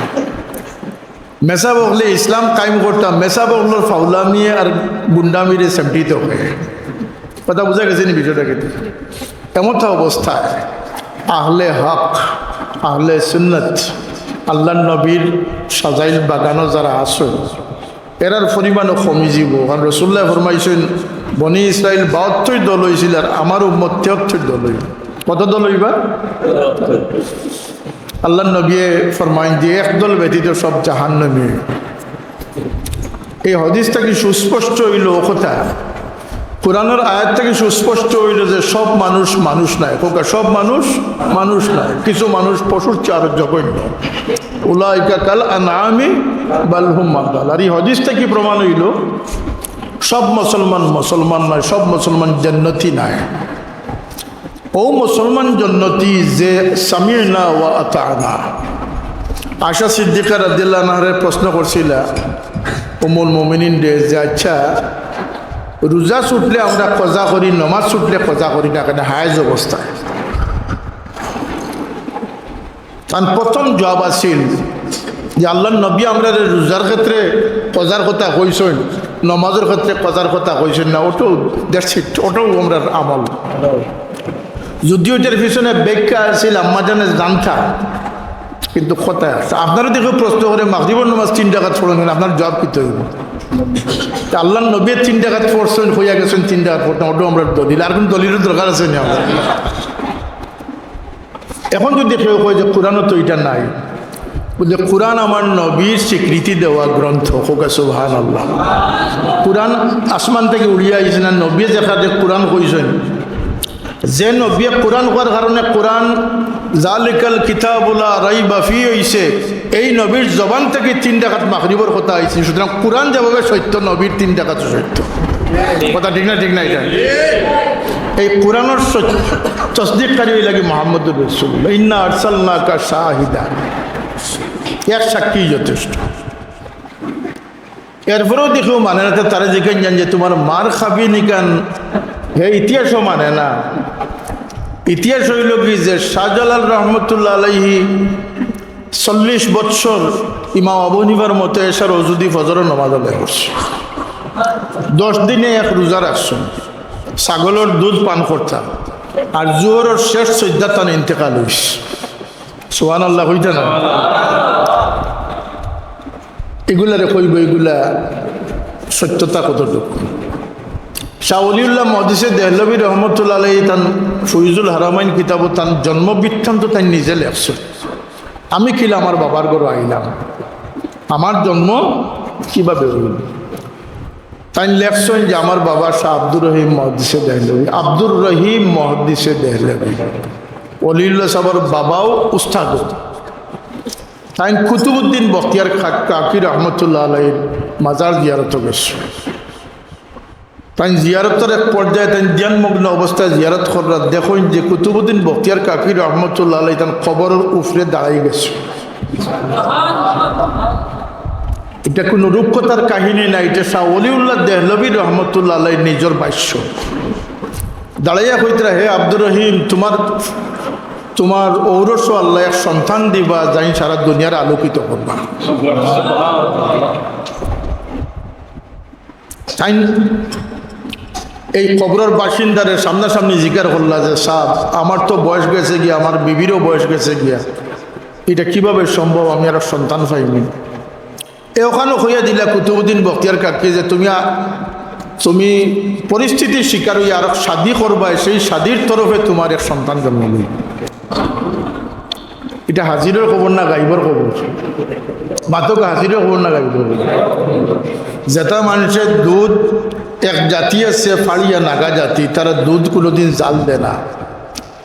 মেসাব অকলে ইসলাম কায়েম করতা, মেসাব অকলর ফাউলামি আর গুন্ডামিরে সেমটিত অয়। কথা বুঝা গেছে নি বিষয়টা? কিন্তু এমতা অবস্থায় আহলে হক, আহলে সুন্নত, আল্লাহর নবীর সাজাইল বাগানো যারা আছো, এরার পরিমাণও কমি যিবো। কারণ রাসূলুল্লায় ফরমাইছইন, বনি ইসরাইল বাহাত্তর দল অইছিল, আর আমার উম্মত তিয়াত্তর দল অইবো। কত দল অইবা? আল্লাহর নবীয়ে ফরমাইন যে এক দল ব্যতীত সব জাহান্নামী। এই হাদিস থাকি সুস্পষ্ট অইল ও কথা, কোরআনর আয়াত থাকি সুস্পষ্ট অইল যে সব মানুষ মানুষ নায়। কউক্কা, সব মানুষ মানুষ নায়, কিছু মানুষ পশুর চেয়ে আরো জঘন্য। উলাইকা কাল আনআমি বাল হুম আদাল। আর এই হাদিস থাকি প্রমাণ অইল সব মুসলমান মুসলমান নায়, সব মুসলমান জান্নাতি নায়। ও মুসলমান জান্নাতি যে সামি'না ওয়া আতা'না। আয়েশা সিদ্দিকা রাদিয়াল্লাহু আনহারে প্রশ্ন করছিলা উম্মুল মুমিনিন রে যে, আচ্ছা, রোজা ছুটলে আমরা কাজা করি, নমাজ ছুটলে কাজা করি না কেনে হায়েজ অবস্থায়? তান প্রথম জবাব আছিল, যে আল্লাহর নবী আমরারে রোজার ক্ষেত্রে কজার কথা কইছইন, নমাজর ক্ষেত্রে কজার কথা কইছইন না, ওটাও, that's it, ওটাও আমরার আমল। যদিও এটার পিছনে ব্যাখ্যা আছিল, আম্মা জানে জানতা, কিন্তু কথা আছে। আপনারা দেখো প্রশ্ন করে, "মাগরিবর নামাজ তিন রাকাত পড়ইন কেনে?" আপনার জবাব কিতা অইবো? তে আল্লাহর নবী তিন রাকাত পড়ছইন, কইয়া গেছইন তিন রাকাত পড়তাম, ওটাও আমরার দলিল, আর কোন দলিলর দরকার আছে নি আমরার? এখন যদি কেউ কয় যে কোরআনও তো এটা নাই, বলে, "কোরআন আমার নবীর স্বীকৃতি দেওয়া গ্রন্থ।" কউক্কা সুবহানাল্লাহ। কোরআন আসমান থাকি উড়িয়া আইছে না, নবীয়ে যেখানে কোরআন কইছইন, যে নবীয়ে কোরআন কওয়ার কারণে কোরআন জালিকাল কিতাবু লা রাইবা ফি অইছে, এই নবীর জবান থাকি তিন রাকাত মাগরিবর কথা আইছে। সুতরাং কোরআন যেভাবে সত্য, নবীর তিন রাকাতও সত্য। কথা ঠিক না? ঠিক না এটা? এই কোরআনর সত্য তসদিককারী অইলা গি মুহাম্মদুর রাসূলুল্লাহ। ইন্না আরসালনাকা শাহিদা, এক সাক্ষী যথেষ্ট। এরপরেও দেখো মানে না, তো তারা জিজ্ঞাসা জান যে, "তোমার মার খাবি নিকান?" হে ইতিহাসও মানে না। ইতিহাস অইল কি যে শাহজালাল রহমতুল্লাহ আলাইহি চল্লিশ বৎসর ইমাম আবু হানিফার মতে এশার অজুদি ফজরর নামাজ আদায় করছে। দশ দিনে এক রোজা রাখছেন, ছাগলর দুধ পান করতা, আর জোহরর শেষ সইজদাত তান ইন্তেকাল অইছে। সুবহানাল্লাহ কইতা না? এগুলারে কইবো, এগুলা সত্যতা কতটুকু? শাহ ওলিউল্লাহ মুহাদ্দিসে দেহলভী রহমতুল্লাহ আলাইহি তান ফয়জুল হারামাইন কিতাবো তান জন্ম বৃত্তান্ত তাইন নিজে লেখছইন। আমি কিলা আমার বাবার ঘরো আইলাম, আমার জন্ম কিভাবে অইল? তাইন লেখছইন যে আমার বাবা শাহ আব্দুর রহিম মুহাদ্দিসে দেহলভী, আব্দুর রহিম মুহাদ্দিসে দেহলভী, ওলিউল্লাহ সাহেবর বাবাও উস্তাদ। তাইন কুতুবউদ্দিন বখতিয়ার কা-, কাকি রহমতুল্লাহ আলাইহির মাজার জিয়ারতো গেছইন। তাইন জিয়ারতর এক পর্যায়ে তাইন ধ্যানমগ্ন অবস্থায় জিয়ারত কররা, দেখইন যে কুতুবউদ্দিন বখতিয়ার কাকি রহমতুল্লাহ আলাইহি তান কবরর উপরে দাঁড়াই গেছইন। এটা কোনো রূপকথার কাহিনী না, এটা শাহ ওলিউল্লাহ দেহলভী রহমতুল্লাহ আলাইহির নিজর ভাষ্য। দাঁড়াইয়া কইতরা, "হে আব্দুর রহিম, তোমার, তোমার ঔরসো আল্লাহ এক সন্তান দিবা, যাইন সারা দুনিয়ার আলোকিত করবা।" তাইন এই কবরর বাসিন্দারে সামনাসামনি জিকার করলা যে, "সাব, আমার তো বয়স গেছে গিয়া, আমার বিবিরও বয়স গেছে গিয়া, এটা কিভাবে সম্ভব, আমি আর সন্তান পাইনি?" এ ওখানো কইয়া দিলা কুতুবউদ্দিন বখতিয়ার কাকি যে, "তুমি আ-, তুমি পরিস্থিতির শিকার অইয়া আরক শাদি করবায়, সেই শাদির তরফে তোমার এক সন্তান জন্ম লইব।" এটা হাজিরর খবর না গাইবর খবর? মাতক, হাজিরর খবর না গাইবর খবর? যেটা মানুষের দুধ, এক জাতি আছে ফাড়িয়া নাগা জাতি, তারা দুধ কোনোদিন জাল দেয় না।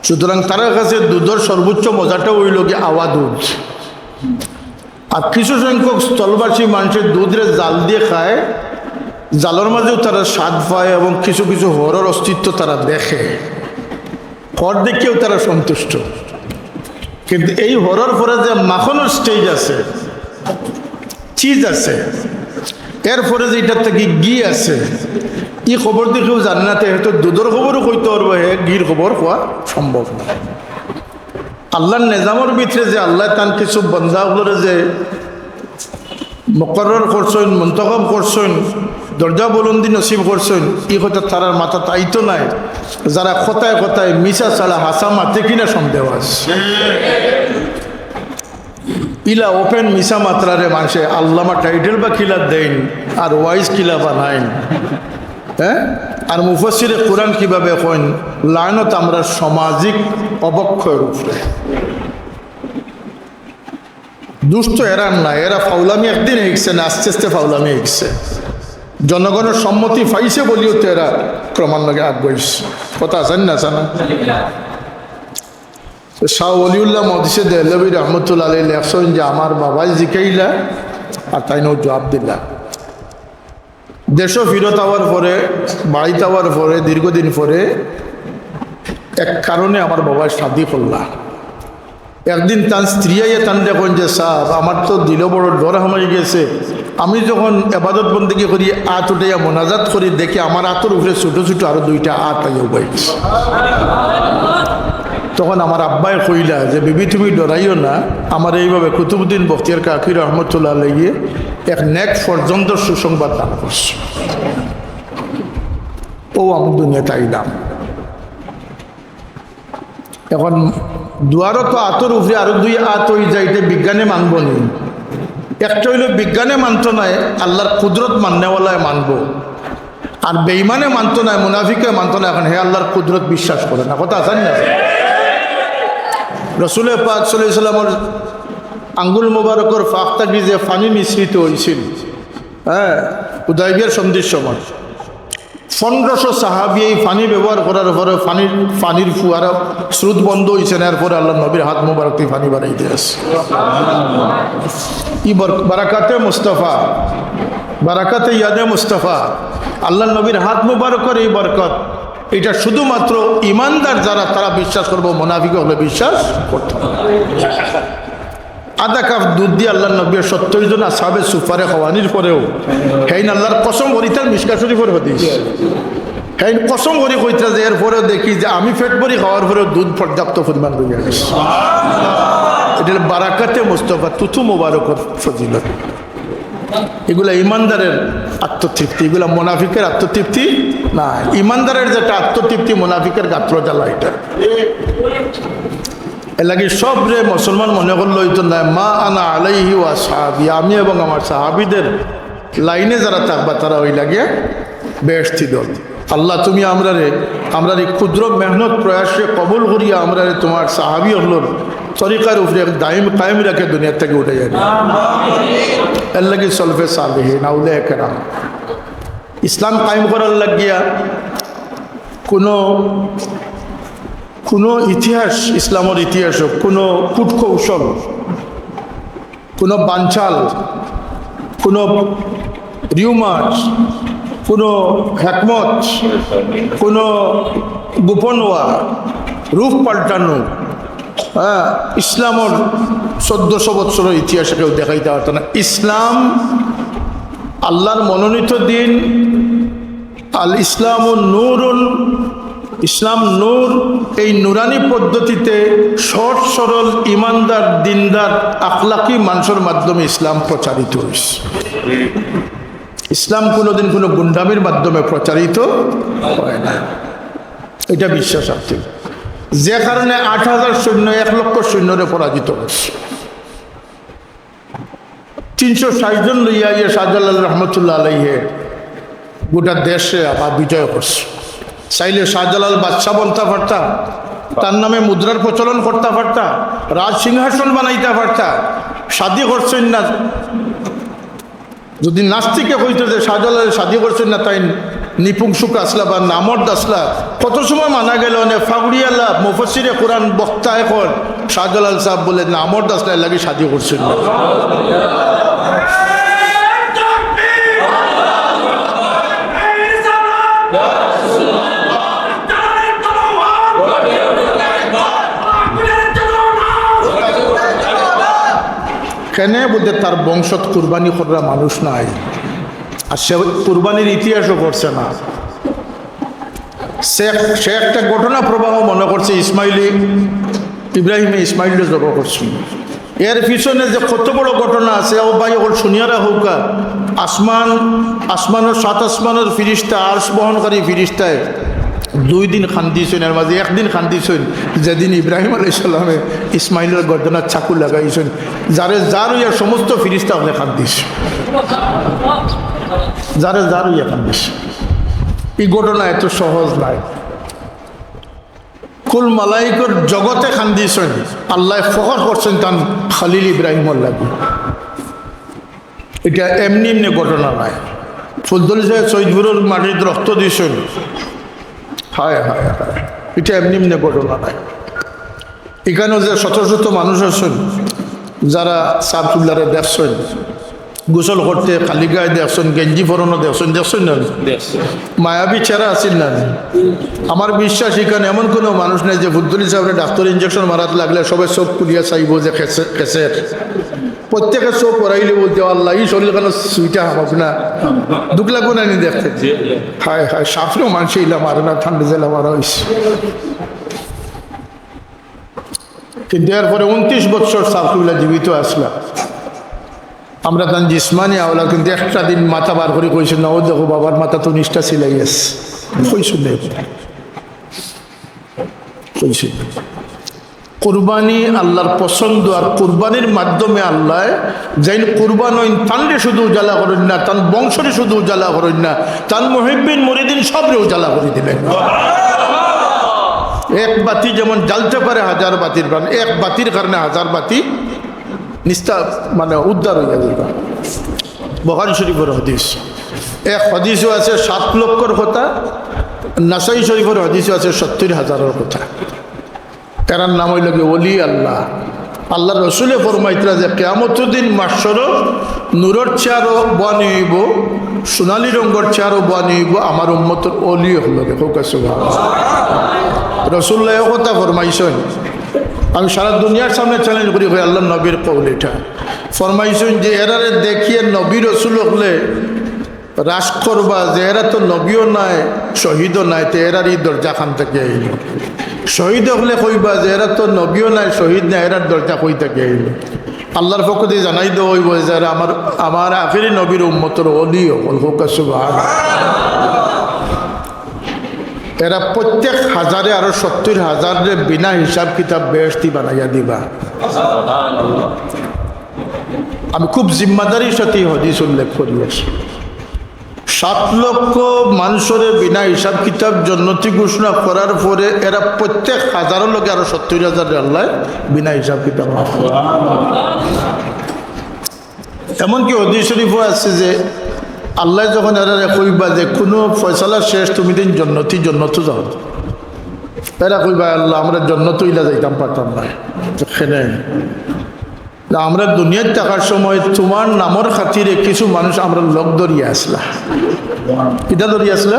সুতরাং তারার কাছে দুধর সর্বোচ্চ মজাটা অইল গিয়া আওয়া দুধ। আর কিছু সংখ্যক স্থলবাসী মানুষের দুধরে জাল দিয়ে খায়, জালর মাঝেও তারা স্বাদ পায় এবং কিছু কিছু হরর অস্তিত্ব তারা দেখে, হর দেখিয়াও তারা সন্তুষ্ট। কিন্তু এই হরর পরে যে মাখনর স্টেজ আছে, চিজ আছে, এরপরে যে এটার থাকি ঘি আছে, ই খবর দেখেও জানে না, তে হয়তো দুধর খবরও কইতে পারবো, হে ঘির খবর কওয়া সম্ভব না। আল্লাহর নিজামর ভিতরে যে আল্লাহ তান কিছু বন্দা অকলরে যে মুকরর করছইন, মুন্তখব করছইন, দরজা বুলন্দি নসিব করছইন, ই কথা তারার মাথাত আইতো নায়। যারা কথায় কথায় মিছা ছাড়া হাছা মাতে কিনা সন্দেহ আছে। ইলা ওপেন মিছা মাতরারে মানষে আল্লামা টাইটেল বা কিলা দেইন, আর ওয়াইজ কিলা বানাইন, হ্যাঁ? আর মুফাসসিরে কোরআন কিভাবে কইন, লানত আমরা সামাজিক অবক্ষয়ের উপরে। দুষ তো এরার না, এরা ফাউলামি একদিন হিকছে না, আস্তে আস্তে ফাউলামি হিকছে। জনগণর সম্মতি পাইছে বলিও তো এরা ক্রমান্বয়ে আগুয়াইছে। কথা আছে না, আছে না? তো শাহ ওলিউল্লাহ মুহাদ্দিসে দেহলভী রহমতুল্লাহ আলাইহি লেখছইন যে আমার বাবায় জিকাইলা আর তাইনও জবাব দিলা। দেশো ফিরত আওয়ার পরে, বাড়িত আওয়ার পরে, দীর্ঘদিন পরে এক কারণে আমার বাবায় শাদি করলা। একদিন তান স্ত্রী আইয়া তানরে কইন যে, "সাব, আমার তো দিলো বড় ডর হামাই গেছে। আমি যখন এবাদত বন্দেগি করি, আত উঠাইয়া মোনাজাত করি, দেখি আমার আতর উপরে ছোট ছোট আরো দুইটা আত আইয়া উবাই গেছে।" তখন আমার আব্বায় কইলা যে, "বিবি, তুমি ডরাইও না, আমারে এইভাবে কুতুবউদ্দিন বখতিয়ার কাকি রহমতুল্লাহ আলাইহি এক নেক ফরজন্দর সুসংবাদ দান করছে।" ও আমি দুনিয়াত আইলাম। এখন দুয়ারো তো আতর উপরে আরো দুই আত অই যাইতে বিজ্ঞানে মানবো নি। একটা অইলো বিজ্ঞানে মানতো নায়, আল্লাহর কুদরত মাননেওয়ালায় মানবো। আর বেইমানে মানতো নায়, মুনাফিকে মানতো নায়, এখন হে আল্লাহর কুদরত বিশ্বাস করে না। কথা আছে না? রসুলে পাক সাল্লাল্লাহু আলাইহি ওয়াসাল্লামর আঙ্গুল মোবারকর ফাঁক থাকি যে পানি নিঃসৃত অইছিল, হ্যাঁ, হুদায়বিয়ার সন্ধির সময় পনেরোশো সাহাবী এই পানি ব্যবহার করার পরে পানির, পানির ফুয়ারা স্রোত বন্ধ অইছে না, এরপরে আল্লাহর নবীর হাত মোবারক থাকি পানি বারাইতে আছে। ই বর-, বারাকাতে মুস্তাফা, বারাকাতে ইয়াদে মুস্তাফা, আল্লাহর নবীর হাত মোবারকর এই বরকত, এটা শুধুমাত্র ইমানদার যারা, তারা বিশ্বাস করবো, মুনাফিক অকলে বিশ্বাস করতো না। আধা কাপ দুধ দিয়া আল্লাহর নবীয়ে সত্তইর জন আসহাবে সুফারে খাওয়ানির পরেও, হেইন আল্লাহর কসম করি, তার মিশকা শরীফর হাদিস, হেইন কসম করি কইতরা যে এরপরেও দেখি যে আমি পেট ভরি খাওয়ার পরেও দুধ পর্যাপ্ত পরিমাণ রইয়া গেছে। এটা অইলো বারাকাতে মুস্তফা, তুতু মোবারকর ফজিলত। এগুলা ইমানদারের আত্মতৃপ্তি, এগুলা মুনাফিকের আত্মতৃপ্তি না। ইমানদারের যেটা আত্মতৃপ্তি, মুনাফিকের গাত্র জ্বালা এটা। এর লাগি সবরে মুসলমান মনে করলে অইতো না। মা আনা আলাইহি ওয়া সাহাবি, আমি এবং আমার সাহাবিদের লাইনে যারা থাকবা, তারা অইলা গিয়া বেহেশতি দল। আল্লাহ, তুমি আমরারে, আমরার এই ক্ষুদ্র মেহনত প্রয়াসরে কবুল করিয়া আমরারে তোমার সাহাবি অকলর তরিকার উপরে দাইম কায়েম রাখিয়া দুনিয়ার থাকি উঠাইয়া নিও। এর লাগি সলফে সালেহিন, আউলিয়া কেরাম, ইসলাম কায়েম করার লাগিয়া কোনো, কোনো ইতিহাস, ইসলামর ইতিহাস হোক, কোনো কূটকৌশল, কোনো বানচাল, কোনো রিউমার, কোনো হেকমত, কোনো গোপন ওয়া, রূপ পাল্টানো, হ্যাঁ, ইসলামর চোদ্দশো বৎসরর ইতিহাসে কেউ দেখাইতা পারতো না। ইসলাম আল্লাহর মনোনীত দিন, আল ইসলামু নূরুন, ইসলাম নূর। এই নুরানি পদ্ধতিতে সহজ সরল, ইমানদার, দিনদার, আখলাকি মানুষের মাধ্যমে ইসলাম প্রচারিত অইছে। ইসলাম কোনোদিন কোনো গুন্ডামির মাধ্যমে প্রচারিত হয় না, এটা বিশ্বাস আছে। যে কারণে আট হাজার সৈন্য এক লক্ষ সৈন্যরে পরাজিত করছে। তিনশো ষাট জন লইয়া আইয়া শাহজালাল রহমতুল্লাহ আলাইহে গোটা দেশে আবার বিজয় করছে। চাইলে শাহজালাল বাদশাহ বনতা পারতা, তার নামে মুদ্রার প্রচলন করতা পারতা, রাজ সিংহাসন বানাইতা পারতা। শাদি করছইন না। যদি নাস্তিকে কইতো যে শাহজালাল শাদি করছইন না, তাইন নিপুংসুক আসলা বা নামর্দ আসলা, কত সময় মানা গেল, অনে ফাগুড়িয়ালা মুফাসসিরে কোরআন বক্তা এখন শাহজালাল সাহেব বলে নামর্দ আসলা, এর লাগি শাদি করছইন না। কেনে বুঝে তার বংশত কুরবানি করার মানুষ নাই, আর সে কুরবানির ইতিহাসও পড়ছে না। সে, সে একটা ঘটনা প্রবাহ মনে করছে, ইসমাইলি, ইব্রাহিমে ইসমাইলরে জব করছইন। এর পিছনে যে কত বড় ঘটনা আছে, ও ভাই, অকল শুনিয়া রাখউক্কা। আসমান, আসমানর, সাত আসমানর ফিরিস্তা, আরশ বহনকারী ফিরিস্তায় দুই দিন কান্দিছইন, এর মাঝে একদিন কান্দিছইন, যেদিন ইব্রাহিম আলাইহিস সালামে ইসমাইলর গর্দনাত চাকু লাগাইছইন। যারে যার অইয়া সমস্ত ফিরিস্তা অকলে কান্দিছে, যারে যার অইয়া কান্দিছে। এই ঘটনা এত সহজ নায়। কুল মালাইকর জগতে কান্দিছইন, আল্লায় ফখর করছইন তান খলিল ইব্রাহিমর লাগি। এটা এমনি এমনি ঘটনা নায়। ফুলতলি সাহেব সৈয়দপুরর মাটিত রক্ত দিছইন, হায় হায় হায়, এটা এমনি এমনি ঘটনা নায়। ইখানো যে শত শত মানুষ আছইন, যারা সাব কিবলারে দেখছইন, গোসল করতে খালি গায়ে দেখছইন, গেঞ্জি পরানো দেখছইন, দেখছইন না? মায়াবী চেহারা আছিল না? আমার বিশ্বাস, ইখানো এমন কোনো মানুষ নাই যে ফুলতলি সাহেবরে ডাক্তার ইঞ্জেকশন মারাত লাগলে সবে চোখ খুলিয়া চাইবো যে কেসে-, কেসের। প্রত্যেকে চোখ পড়াইলে বলতে, "আল্লাহ, ই শরীর কেন সুইটা হামাক না?" দুখ লাগবো না নি দেখতে? হায় হায়, সাফরেও মানুষে ইলা মারে না, ঠান্ডা জেলা মারা অইছে। কিন্তু এরপরে ঊনত্রিশ বছর সাবকুল্লা জীবিত আসলা। আমরা তান জিসমানি আওলাদ, কিন্তু একটা দিন মাথা বার করি কইছি না, "ও দেখো বাবার মাথা তো নিষ্ঠা সিলাই আছে।" কইছি না, কইছি না। কুরবানি আল্লাহর পছন্দ, আর কুরবানির মাধ্যমে আল্লাহ যেইন কুরবান হইন, তানরে শুধু উজালা করইন না, তান বংশরে শুধু উজালা করইন না, তান মুহিব্বিন মুরিদিন সবরে উজালা করি দিলেন। এক বাতি যেমন জ্বালতে পারে হাজার বাতির প্রাণ, এক বাতির কারণে হাজার বাতি নিস্তা, মানে, উদ্ধার হইয়া যাইবা। বুখারী শরীফের হাদিস। এক হাদিসও আছে সাত লক্ষর কথা, নাসাই শরীফের হাদিসও আছে সত্তর হাজারর কথা। এরার নাম হইল কি ওলি আল্লাহ। আল্লাহর রসুলে ফরমাইতরা যে কিয়ামতর দিন মাহশরো নূরর চেয়ারও বওয়ানি হইব, সোনালী রঙর চেয়ারও বওয়ানি হইব আমার উম্মতর ওলি অকলরে। কউক্কা সুবহানাল্লাহ। রসুল্লাহ এ কথা ফরমাইছইন। আমি সারা দুনিয়ার সামনে চ্যালেঞ্জ করি, কই আল্লাহর নবীর কওল এটা। ফরমাইছইন যে এরারে দেখিয়া নবী রসুল অকলে রাগ করবা যে এরা তো নবীও নায়, শহীদও নায়, তে এরার ই দরজা কান থাকি আইল? শহীদ অকলে কইবা যে এরা তো নবীও নায়, শহীদ নায়, এরার দরজা কই থাকি আইল? আল্লাহর পক্ষ থাকি জানাই দেওয়া হইব যে এরা আমার, আমার আখেরি নবীর উম্মতর ওলি অকল। কউক্কা সুবহানাল্লাহ। এরা প্রত্যেক হাজারে আরো সত্তর হাজাররে বিনা হিসাব কিতাব বেহেশতি বানাইয়া দিবা। আমি খুব জিম্মাদারির সাথে এই হাদিস উল্লেখ করি আছি। সাত লক্ষ মানুষরে বিনা হিসাব কিতাব জন্নতি ঘোষণা করার পরে এরা প্রত্যেক হাজারর লগে আরো সত্তর হাজাররে আল্লাহ বিনা হিসাব কিতাব মাফ করে। এমনকি হাদিস শরীফও আছে যে আল্লাহ যখন এরারে কইবা যে কোনো ফয়সালা শেষ, তুমি দিন জন্নতি, জন্নতো যাও, এরা কইবা, "আল্লাহ, আমরা জন্নতো ইলা যাইতাম পারতাম না, এখানে না, আমরা দুনিয়াত থাকার সময় তোমার নামর খাতিরে কিছু মানুষ আমরার লগ ধরিয়া আসলা।" কিতা ধরিয়া আসলা?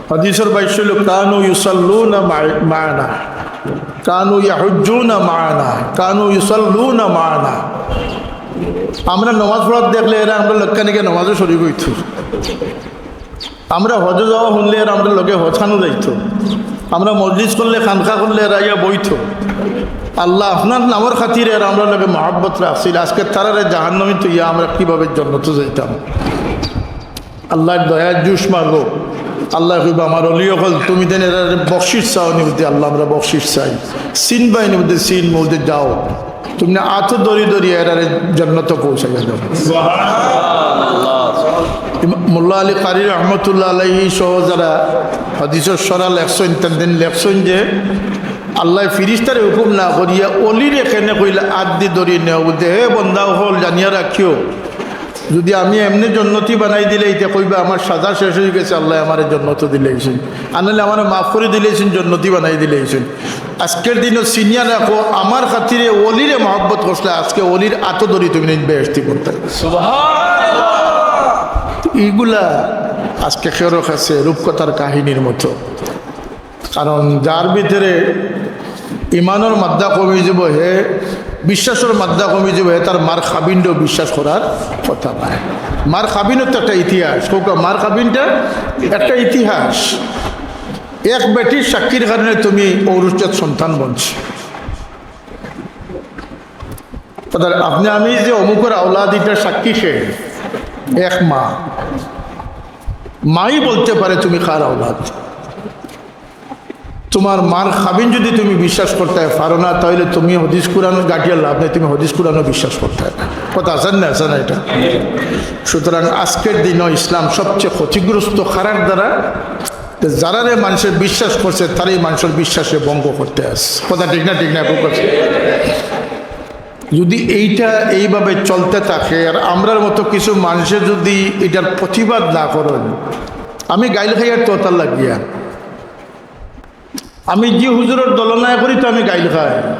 হাদিসর ভাষ্য হইল, "কানু ইউসাল্লুনা মা-, মা'ানা, কানু ইয়াহুজ্জুনা মা'ানা, কানু ইউসাল্লুনা মা'ানা।" আমরা নামাজ পড়াত দেখলে এরা আমরার লগে নামাজও শরিক অইতো। আমরা হজো যাওয়া হুনলে এরা আমরার লগে হজ খানো যাইতো। আমরা মজলিস করলে, খানকা করলে এরা আইয়া বইতো। আল্লাহ, আপনার নামর খাতিরে এরা আমরার লগে মহব্বত রাখছিল। আজকে তারারে জাহান্নামী থইয়া আমরা কিভাবে জন্নতো যাইতাম? আল্লাহর দয়ার জুশ মাগো। আল্লাহ কইবা, "আমার অলি অকল, তুমি দেন এরারে বকশিশ চাও নি?" বুলতে, "আল্লাহ, আমরা বকশিশ চাই।" "চিনবায় নি?" বুলতে, "চিনমু।" বুলতে, "যাও, তুমি না আতো ধরি ধরি এরারে জন্নতো পৌঁছাইয়া দাও।" ইমাম মোল্লা আলী কারি রহমতুল্লাহ আলাইহি সহ যারা হাদিসর সরা লেখছইন, তান দিন লেখছইন যে আল্লাহ ফিরিস্তারে হুকুম না করিয়া অলিরে কেনে কইলা, "আত দি ধরি নেও।" বুলতে, "হে বন্দা অকল, জানিয়া রাখিও, যদি আমি এমনে জন্নতি বানাই দিলে, ইতে কইবা, 'আমার সাজা শেষ অই গেছে, আল্লাহ আমারে জন্নতো দিলাইছইন, আর নাইলে আমারে মাফ করি দিলাইছইন, জন্নতি বানাই দিলাইছইন।' আজকের দিনও চিনিয়া রাখো, আমার খাতিরে অলিরে মহব্বত করছলা, আজকে অলির আতো ধরি তুমি বেহেশতি করতে।" ইগুলা আজকে কেউর কাছে রূপকথার কাহিনীর মতো। কারণ যার ভিতরে ইমানর মাত্রা কমি যাব, হে বিশ্বাসর মাত্রা কমি যাব, হে তার মার খাবিনরেও বিশ্বাস করার কথা নায়। মার খাবিনর তো একটা ইতিহাস, কউক্কা, মার খাবিনটা একটা ইতিহাস। এক বেটির সাক্ষীর কারণে তুমি ঔরসজাত সন্তান বঞ্চ। অর্থাৎ আপনি আমি যে অমুকর আওলাদ, ইটার সাক্ষী কে? এক মা। মাই বলতে পারে তুমি কার আওলাদ। তোমার মার খাবিন যদি তুমি বিশ্বাস করতে পারো না, তাহলে তুমি হাদিস কোরআন ঘাটিয়া লাভ নেই, তুমি হাদিস কোরআনও বিশ্বাস করতে না। কথা আছে না, আছে না এটা? সুতরাং আজকের দিনও ইসলাম সবচেয়ে ক্ষতিগ্রস্ত কারার দ্বারা? তো যারারে মানুষে বিশ্বাস করছে, তারাই মানুষর বিশ্বাসে ভঙ্গ করতে আছে। কথা ঠিক না, ঠিক না? এখন কথা। যদি এইটা এইভাবে চলতে থাকে, আর আমরার মতো কিছু মানুষে যদি এটার প্রতিবাদ না করেন, আমি গাইল খাইয়ার তো তার লাগিয়া, আমি যে হুজুরর দলনায় করি তো আমি গাইল খাই।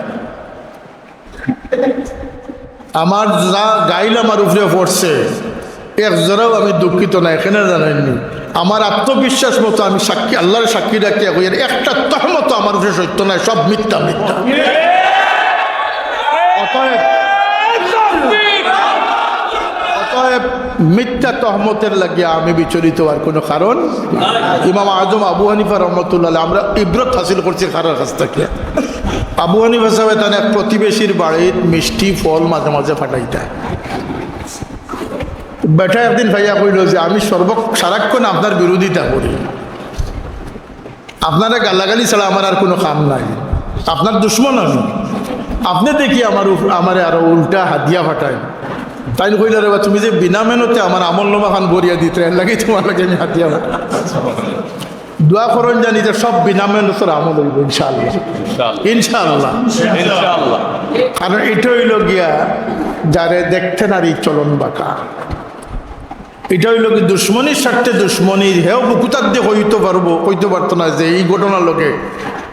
আমার যা গাইল আমার উপরে পড়ছে, এক জরাও আমি দুঃখিত না, এখানে জানাইনি। আমার আত্মবিশ্বাস মতো আমি সাক্ষী, আল্লাহর সাক্ষী রাখিয়া কই, আর একটা তহমত আমার উপরে সত্য নাই, সব মিথ্যা, মিথ্যা। অতএব, অতএব মিথ্যা তহমতের লাগিয়া আমি বিচলিত হওয়ার কোনো কারণ নাই। ইমাম আজম আবু হানিফা রহমতুল্লাহ আলাইহি, আমরা ইবরত হাসিল করছি কারার কাছ থেকে। আবু হানিফা সাহেব তান এক প্রতিবেশীর বাড়িত মিষ্টি ফল মাঝে মাঝে পাঠাইতা। বেটা একদিন পাইয়া কইল যে, "আমি সর্ব-, সারাক্ষণ আপনার বিরোধিতা করি, আপনারে গালাগালি ছাড়া আমার আর কোনো কাম নাই, আপনার দুশমন আমি, আপনে দেখি আমার উপ-, আমারে আরো উল্টা হাদিয়া পাঠাইন।" তাইন কইলা, "রে বা, তুমি যে বিনা মেহনতে আমার আমল নামা খান ভরিয়া দিতে, এর লাগি তোমার লাগি আমি হাদিয়া পাঠাই।" দোয়া করইন জানি যে সব বিনা মেহনতর আমল অইব ইনশাআল্লাহ। ইনশাআল্লাহ। ইনশাআল্লাহ। ইনশাআল্লাহ। কারণ ইটা অইল গিয়া যারে দেখতে নারী চলন বাঁকা। ইটা অইল কি দুশমনির স্বার্থে দুশমনির, হেও বুকুতার দিয়ে কইতো পারবো, কইতো পারতো না যে এই ঘটনার লগে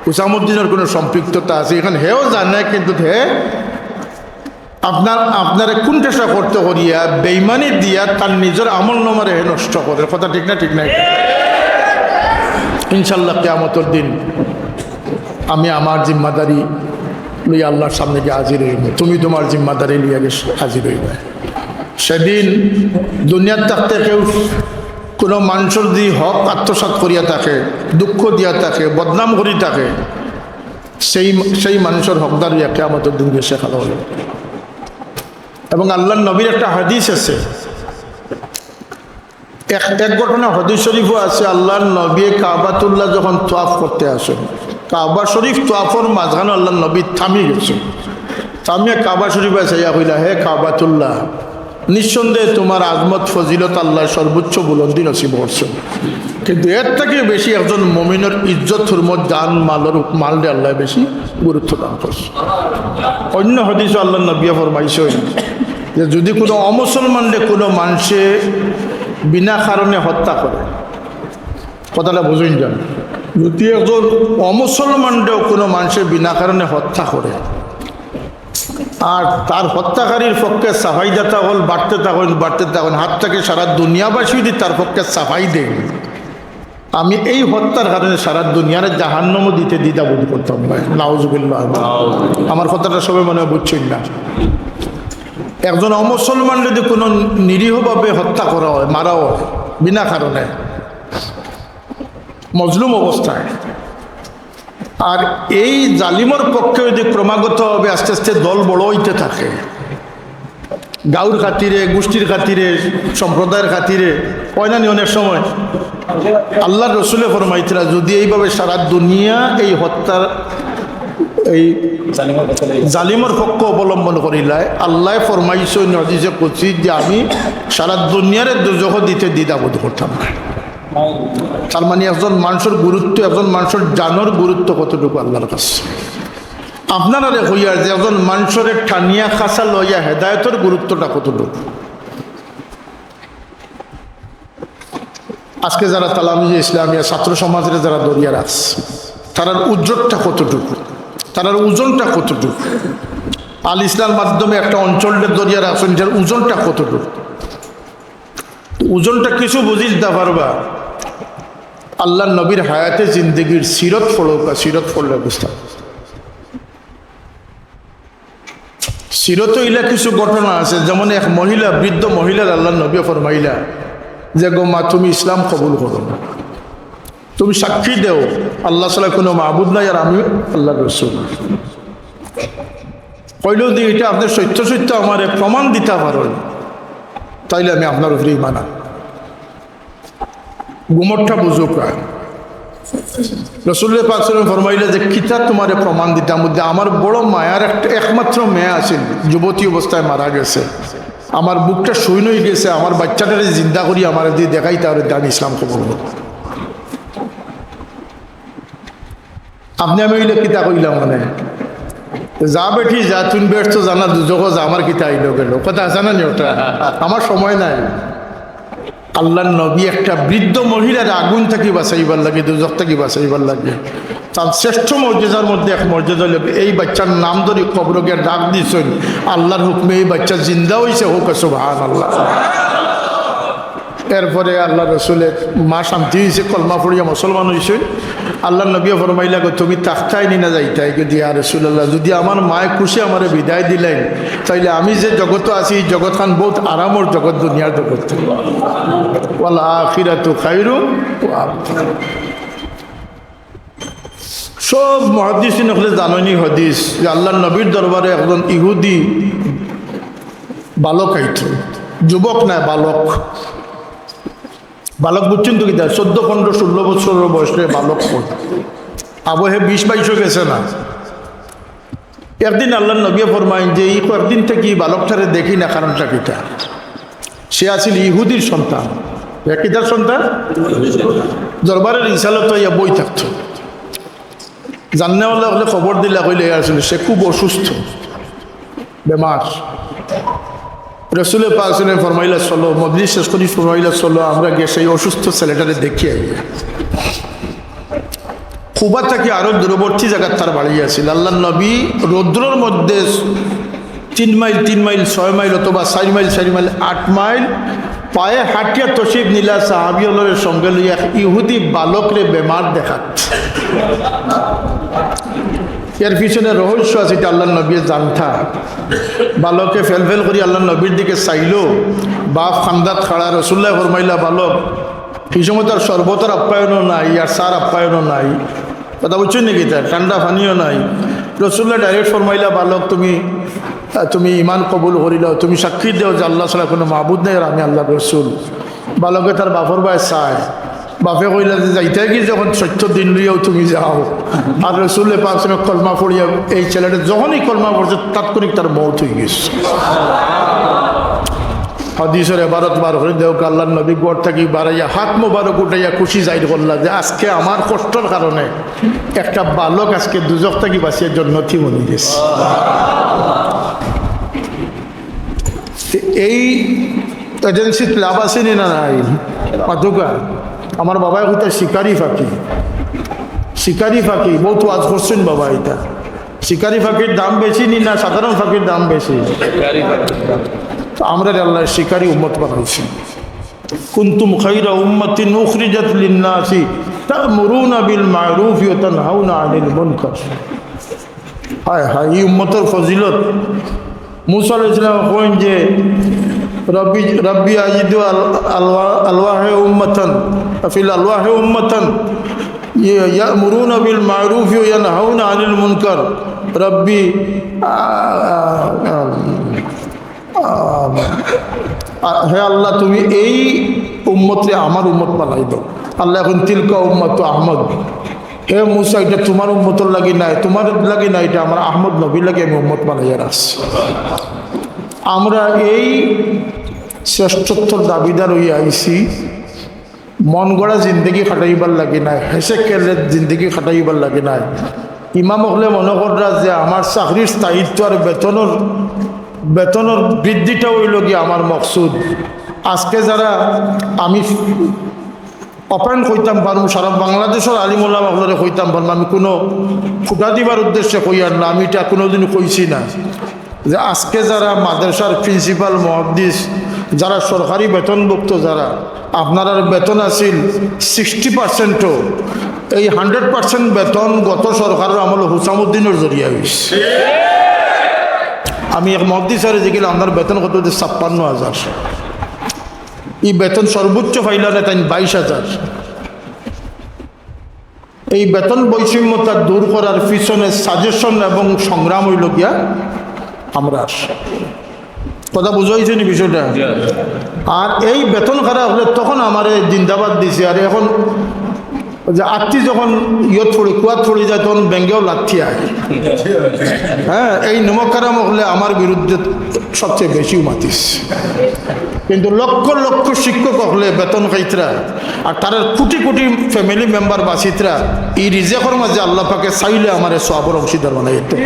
হুসামুদ্দিনর কোনো সম্পৃক্ততা আছে। এখন হেও জানে, কিন্তু হে আপনার, আপনারে কুণ্ঠাসা করতে করিয়া বেইমানি দিয়া তার নিজের আমল নামারে হে নষ্ট করে। কথা ঠিক না? ঠিক না? ইনশাআল্লাহ কিয়ামতর দিন আমি আমার জিম্মাদারি লইয়া আল্লাহর সামনে গিয়া হাজির অইব, তুমি তোমার জিম্মাদারি লইয়া গিয়া হাজির অইবে। সেদিন দুনিয়ার থাকতে কেউ কোনো মানুষের যদি হক আত্মসাৎ করিয়া থাকে, দুঃখ দিয়া থাকে, বদনাম করি থাকে, সেই, সেই মানুষের হকদার অইয়া কিয়ামতর দিন গিয়া সে খাড়া অইব। এবং আল্লাহর নবীর একটা হাদিস আছে, এক, এক ঘটনা হাদিস শরীফও আছে, আল্লাহর নবী কাবাতুল্লাহ যখন তোয়াফ করতে আসেন, কাবা শরীফ তোয়াফর মাঝখানো আল্লাহর নবী থামি গেছে। থামিয়া কাবা শরীফ চাইয়া কইলা, "হে কাবাতুল্লাহ, নিঃসন্দেহে তোমার আজমত ফজিলত আল্লাহ সর্বোচ্চ বুলন্দি নসিব করছেন, কিন্তু এর থেকে বেশি একজন মমিনর ইজ্জত, হুরমত, জান, মালর, মালরে আল্লাহ বেশি গুরুত্ব দান করছে।" অন্য হাদিসও আল্লাহর নবী ফরমাইছেন যে যদি কোনো অমুসলমানরে কোনো মানুষে বিনা কারণে হত্যা করে, কথাটা বুঝুন যান, যদি একজন অমুসলমানরেও কোনো মানুষে বিনা কারণে হত্যা করে, আর তার হত্যাকারীর পক্ষে সাফাইদাতা হল বাড়তে থাকেন, বাড়তে থাকেন, হাত থেকে সারা দুনিয়াবাসী যদি তার পক্ষে সাফাই দেন, আমি এই হত্যার কারণে সারা দুনিয়ারে জাহান্নামও দিতে দ্বিধাবোধ করতাম না। নাউজুবিল্লাহ। আমার কথাটা সবাই মনে হয় বুঝছেন না। একজন অমুসলমান যদি কোনো নিরীহভাবে হত্যা করা হয়, মারা হয় বিনা কারণে, মজলুম অবস্থায়, আর এই জালিমর পক্ষে যদি ক্রমাগতভাবে আস্তে আস্তে দল বড় হইতে থাকে, গাঁওর খাতিরে, গোষ্ঠীর খাতিরে, সম্প্রদায়ের খাতিরে, হয় না নি অনেক সময়? আল্লাহর রসুলে ফরমাইতরা, যদি এইভাবে সারা দুনিয়া এই হত্যার, এই জালিমর পক্ষ অবলম্বন করিলায়, আল্লাহ ফরমাইছইন হাদিসে কুদসিত যে আমি সারা দুনিয়ারে দুজখ দিতে দ্বিধাবোধ করতাম না। তার মানে একজন মানুষের গুরুত্ব, একজন মানুষের জানর গুরুত্ব কতটুকু আল্লাহর কাছে। আপনারারে কইয়ার যে একজন মানুষরে টানিয়া খাসা লইয়া হেদায়েতর গুরুত্বটা কতটুকু? আজকে যারা তালামিজে ইসলামিয়া ছাত্র সমাজরে যারা ধরিয়া রাখছে, তারার ওজনটা কতটুকু, তারার ওজনটা কতটুকু? আল ইসলামর মাধ্যমে একটা অঞ্চলরে ধরিয়া রাখছেন, এটার ওজনটা কতটুকু? ওজনটা কিছু বুঝিতা পারবা, আল্লাহর নবীর হায়াতে জিন্দেগির সিরত পড়ো, বা সিরত পড়লে বুঝতা। সিরত ইলা কিছু ঘটনা আছে, যেমন এক মহিলা, বৃদ্ধ মহিলার আল্লাহর নবী ফরমাইলা যে, "গো মা, তুমি ইসলাম কবুল করো, তুমি সাক্ষী দেও আল্লাহ ছাড়া কোনো মাবুদ নাই, আর আমি আল্লাহর রসুল।" কইল যে, "এটা আপনি সত্য সত্য আমারে প্রমাণ দিতা পারেন, তাইলে আমি আপনার উপরে ঈমান আনবো।" গুমরটা বুঝুকা। রসুল পাক সাল্লাল্লাহু আলাইহি ওয়াসাল্লাম ফরমাইলা যে, "কিতা তোমারে প্রমাণ দিতাম?" মধ্যে আমার বড় মায়ার একটা একমাত্র মেয়ে আছিল, যুবতী অবস্থায় মারা গেছে। আমার বুকটা শূন্য হয়ে গেছে, আমার বাচ্চাটারে জিন্দা করি আমার যদি দেখাই, তাহলে আমি ইসলাম কবুল করব। আপনি আমি অইলে কিতা কইলাম মানে? "যা বেটি যা, তুই বেহেস্তো যা না দুজখো যা, আমার কিতা আইলো গেলো?" কথা আছে না নি ওটা? আমার সময় নাই। আল্লাহর নবী একটা বৃদ্ধ মহিলার আগুন থাকি বাঁচাইবার লাগি, দুজখ থাকি বাঁচাইবার লাগি, তার শ্রেষ্ঠ মর্যাদার মধ্যে এক মর্যাদা হইল এই বাচ্চার নাম ধরি কবরো গিয়া ডাক দিছইন, আল্লাহর হুকুমে এই বাচ্চা জিন্দা হইছে, হোক সুবহানাল্লাহ। এরপরে আল্লাহ রসুলের মা শান্তি হইছে, কলমা পড়িয়া মুসলমান হইছে। আল্লাহর নবী ফরমাইলা, "গো, তুমি থাকতায় নি না যাইতায়?" কিন্তু ইয়া রাসূলুল্লাহ, যদি আমার মায়ে খুশি আমারে বিদায় দিলেন, তাইলে আমি যে জগতো আছি, এই জগৎখান বহুত আরামর জগৎ, দুনিয়ার জগৎ। "ওয়াল আখিরাতু খায়রুন ওয়া আবকা।" সব মুহাদ্দিসিন অকলে জানইন ই হাদিস যে আল্লাহর নবীর দরবারে একজন ইহুদি বালক আইতো, যুবক নায়, বালক। বালক বুঝছইন তো কিতা, চৌদ্দ, পনেরো, ষোলো বছরর বয়সে বালক কয়। আবো হে বিশ বাইশ গেছে না। একদিন আল্লাহর নবী ফরমাইন যে ই কয়েকদিন থাকি ই বালকটারে দেখি না, কারণটা কিতা? সে আছিল ইহুদির সন্তান। হে কিতার সন্তান? দরবারে রিসালত আইয়া বই থাকতো। জাননেওয়ালা অকলে খবর দিলা, কইলা, "ইয়া রাসূল, সে খুব অসুস্থ, বেমার।" রসুলে পাক সাল্লাল্লাহু আলাইহি ওয়াসাল্লাম ফরমাইলা, "চলো।" মজলিস শেষ করি ফরমাইলা, "চলো, আমরা গিয়া সেই অসুস্থ ছেলেটারে দেখি আই।" কুবা থাকি আরো দূরবর্তী জাগাত তার বাড়ি আছিল। আল্লাহর নবী রৌদ্রর মধ্যে তিন মাইল, তিন মাইল, ছয় মাইল অথবা চাইর মাইল, চাইর মাইল, আট মাইল পায়ে হাঁটিয়া তশরিফ নিলা সাহাবী অকলরে সঙ্গে লইয়া এক ইহুদি বালকরে বেমার দেখাত। এর পিছনে রহস্য আছে, ইটা আল্লাহর নবী জানতা। বালকে ফেলফেল করি আল্লাহর নবীর দিকে চাইলো, বাফ কান্দাত খাড়া। রসুল্লায় ফরমাইলা, "বালক, হি সময় তার শরবতর আপ্যায়নও নাই, আর চার আপ্যায়নও নাই।" কথা বুঝছইন নি কিতা? ঠান্ডা পানিও নাই। রসুল্লায় direct ফরমাইলা, "বালক, তুমি, আহ, তুমি ঈমান কবুল করিলাও, তুমি সাক্ষী দেও যে আল্লাহ ছাড়া কোনো মাবুদ নাই আর আমি আল্লাহর রসুল।" বালকে তার বাফর বায় চায়, বাফে কইলা যে, "যাইতায় কি যখন সত্য দিন লইয়াউ তুমি যাও।" আর রসুলে পাক সাল্লাল্লাহু আলাইহি ওয়াসাল্লাম কলমা পড়িয়া এই ছেলেটা যখনই কলমা পড়ছে, তাৎক্ষণিক তার মউত অইগেছে। হাদিসর এবারত বার করি দেউক্কা, আল্লাহর নবী ঘর থাকি বারাইয়া হাত মোবারক উঠাইয়া খুশি জাহির করলা যে আজকে আমার কষ্টর কারণে একটা বালক আজকে দুজখ থাকি বাঁচিয়া জন্নতি বনি গেছে। তে এই agencyত লাভ আছে নি না নাই? মাতুক্কা, আমার বাবায় কইতা শিকারি ফাকি, শিকারি ফাকি, বউত ওয়াজ করছইন বাবা ইতা। শিকারি ফাকির দাম বেশি নি না সাধারণ ফাকির দাম বেশি? তো আমরারে আল্লায় শিকারি উম্মত বানাইছইন। কুনতুম খায়রা উম্মাতিন উখরিজাত লিন্নাসি তা'মুরুনা বিল মা'রুফি ওয়া তানহাউনা আনিল মুনকার। হায় হায়, ই উম্মতর ফজিলত। মুসা আলাইহিস সালাম কইন যে, "রব্বি, রব্বি আজিদু আল-, আলওয়া-, আলওয়াহে উম্মাতান, ফিল আলওয়াহে উম্মাতান, ইয়া-, ইয়া'মুরুনা বিল মা'রুফি ওয়া ইয়ানহাউনা আনিল মুনকার। রব্বি, আ, আ, আ, আ, হে আল্লাহ, তুমি এই উম্মতরে আমার উম্মত বানাই দাও।" আল্লাহ কইন, "তিলকা উম্মাতু আহমদ।" হে মুসা, ইটা তুমার উম্মতর লাগি নায়, তুমার লাগি নায়, ইটা আমার আহমদ নবীর লাগি আমি উম্মত বানাইয়া রাখছি। আমরা এই শ্রেষ্ঠত্বর দাবিদার অইয়া আইছি, মন গড়া জিন্দেগি কাটাইবার লাগি নায়, হেসে খেলে জিন্দেগি কাটাইবার লাগি নায়। ইমাম অকলে মনো কররা যে আমার চাকরির স্থায়িত্ব আর বেতনর, বেতনর বৃদ্ধিটা অইলো গিয়া আমার মকসুদ। আজকে যারা আমি open কইতাম পারমু, সারা বাংলাদেশর আলিম ওলামা অকলরে কইতাম পারমু, আমি কুনু খুটা দিবার উদ্দেশ্যে কইয়ার না, আমি ইটা কুনুদিন কইছি না। যে আজকে যারা মাদ্রাসার principal, মুহাদ্দিস, যারা সরকারি বেতনভুক্ত, যারা আপনারার বেতন আছিল sixty percent, এই hundred percent বেতন গত সরকারর আমলো হুসামুদ্দিনর জরিয়া অইছে। আমি এক মুহাদ্দিসরে জিগাইলাম, "আপনার বেতন কত?" "ছাপ্পান্ন হাজার।" ই বেতন সর্বোচ্চ পাইলা রে তাইন বাইশ হাজার। এই বেতন বৈষম্যতা দূর করার পিছনে suggestion এবং সংগ্রাম অইলো গিয়া আমরার। কথা বুঝা অইছে নি বিষয়টা? আর এই বেতন খাড়া অইলে তখন আমারে জিন্দাবাদ দিছে, আর এখন যে আত্তি যখন ইয়ত পড়ি, কুয়াত পড়ি যায়, তখন বেঙ্গেও লাথি আয়। হ্যাঁ, এই নিমক হারাম অকলে আমার বিরুদ্ধে সবচেয়ে বেশি মাতিস। কিন্তু লক্ষ লক্ষ শিক্ষক অকলে বেতন খাইতরা, আর তারার কোটি কোটি family member বাঁচিতরা, এই রিজেকর মাঝে আল্লাহ পাকে চাইলে আমারে সওয়াবর অংশীদার বানাইতো।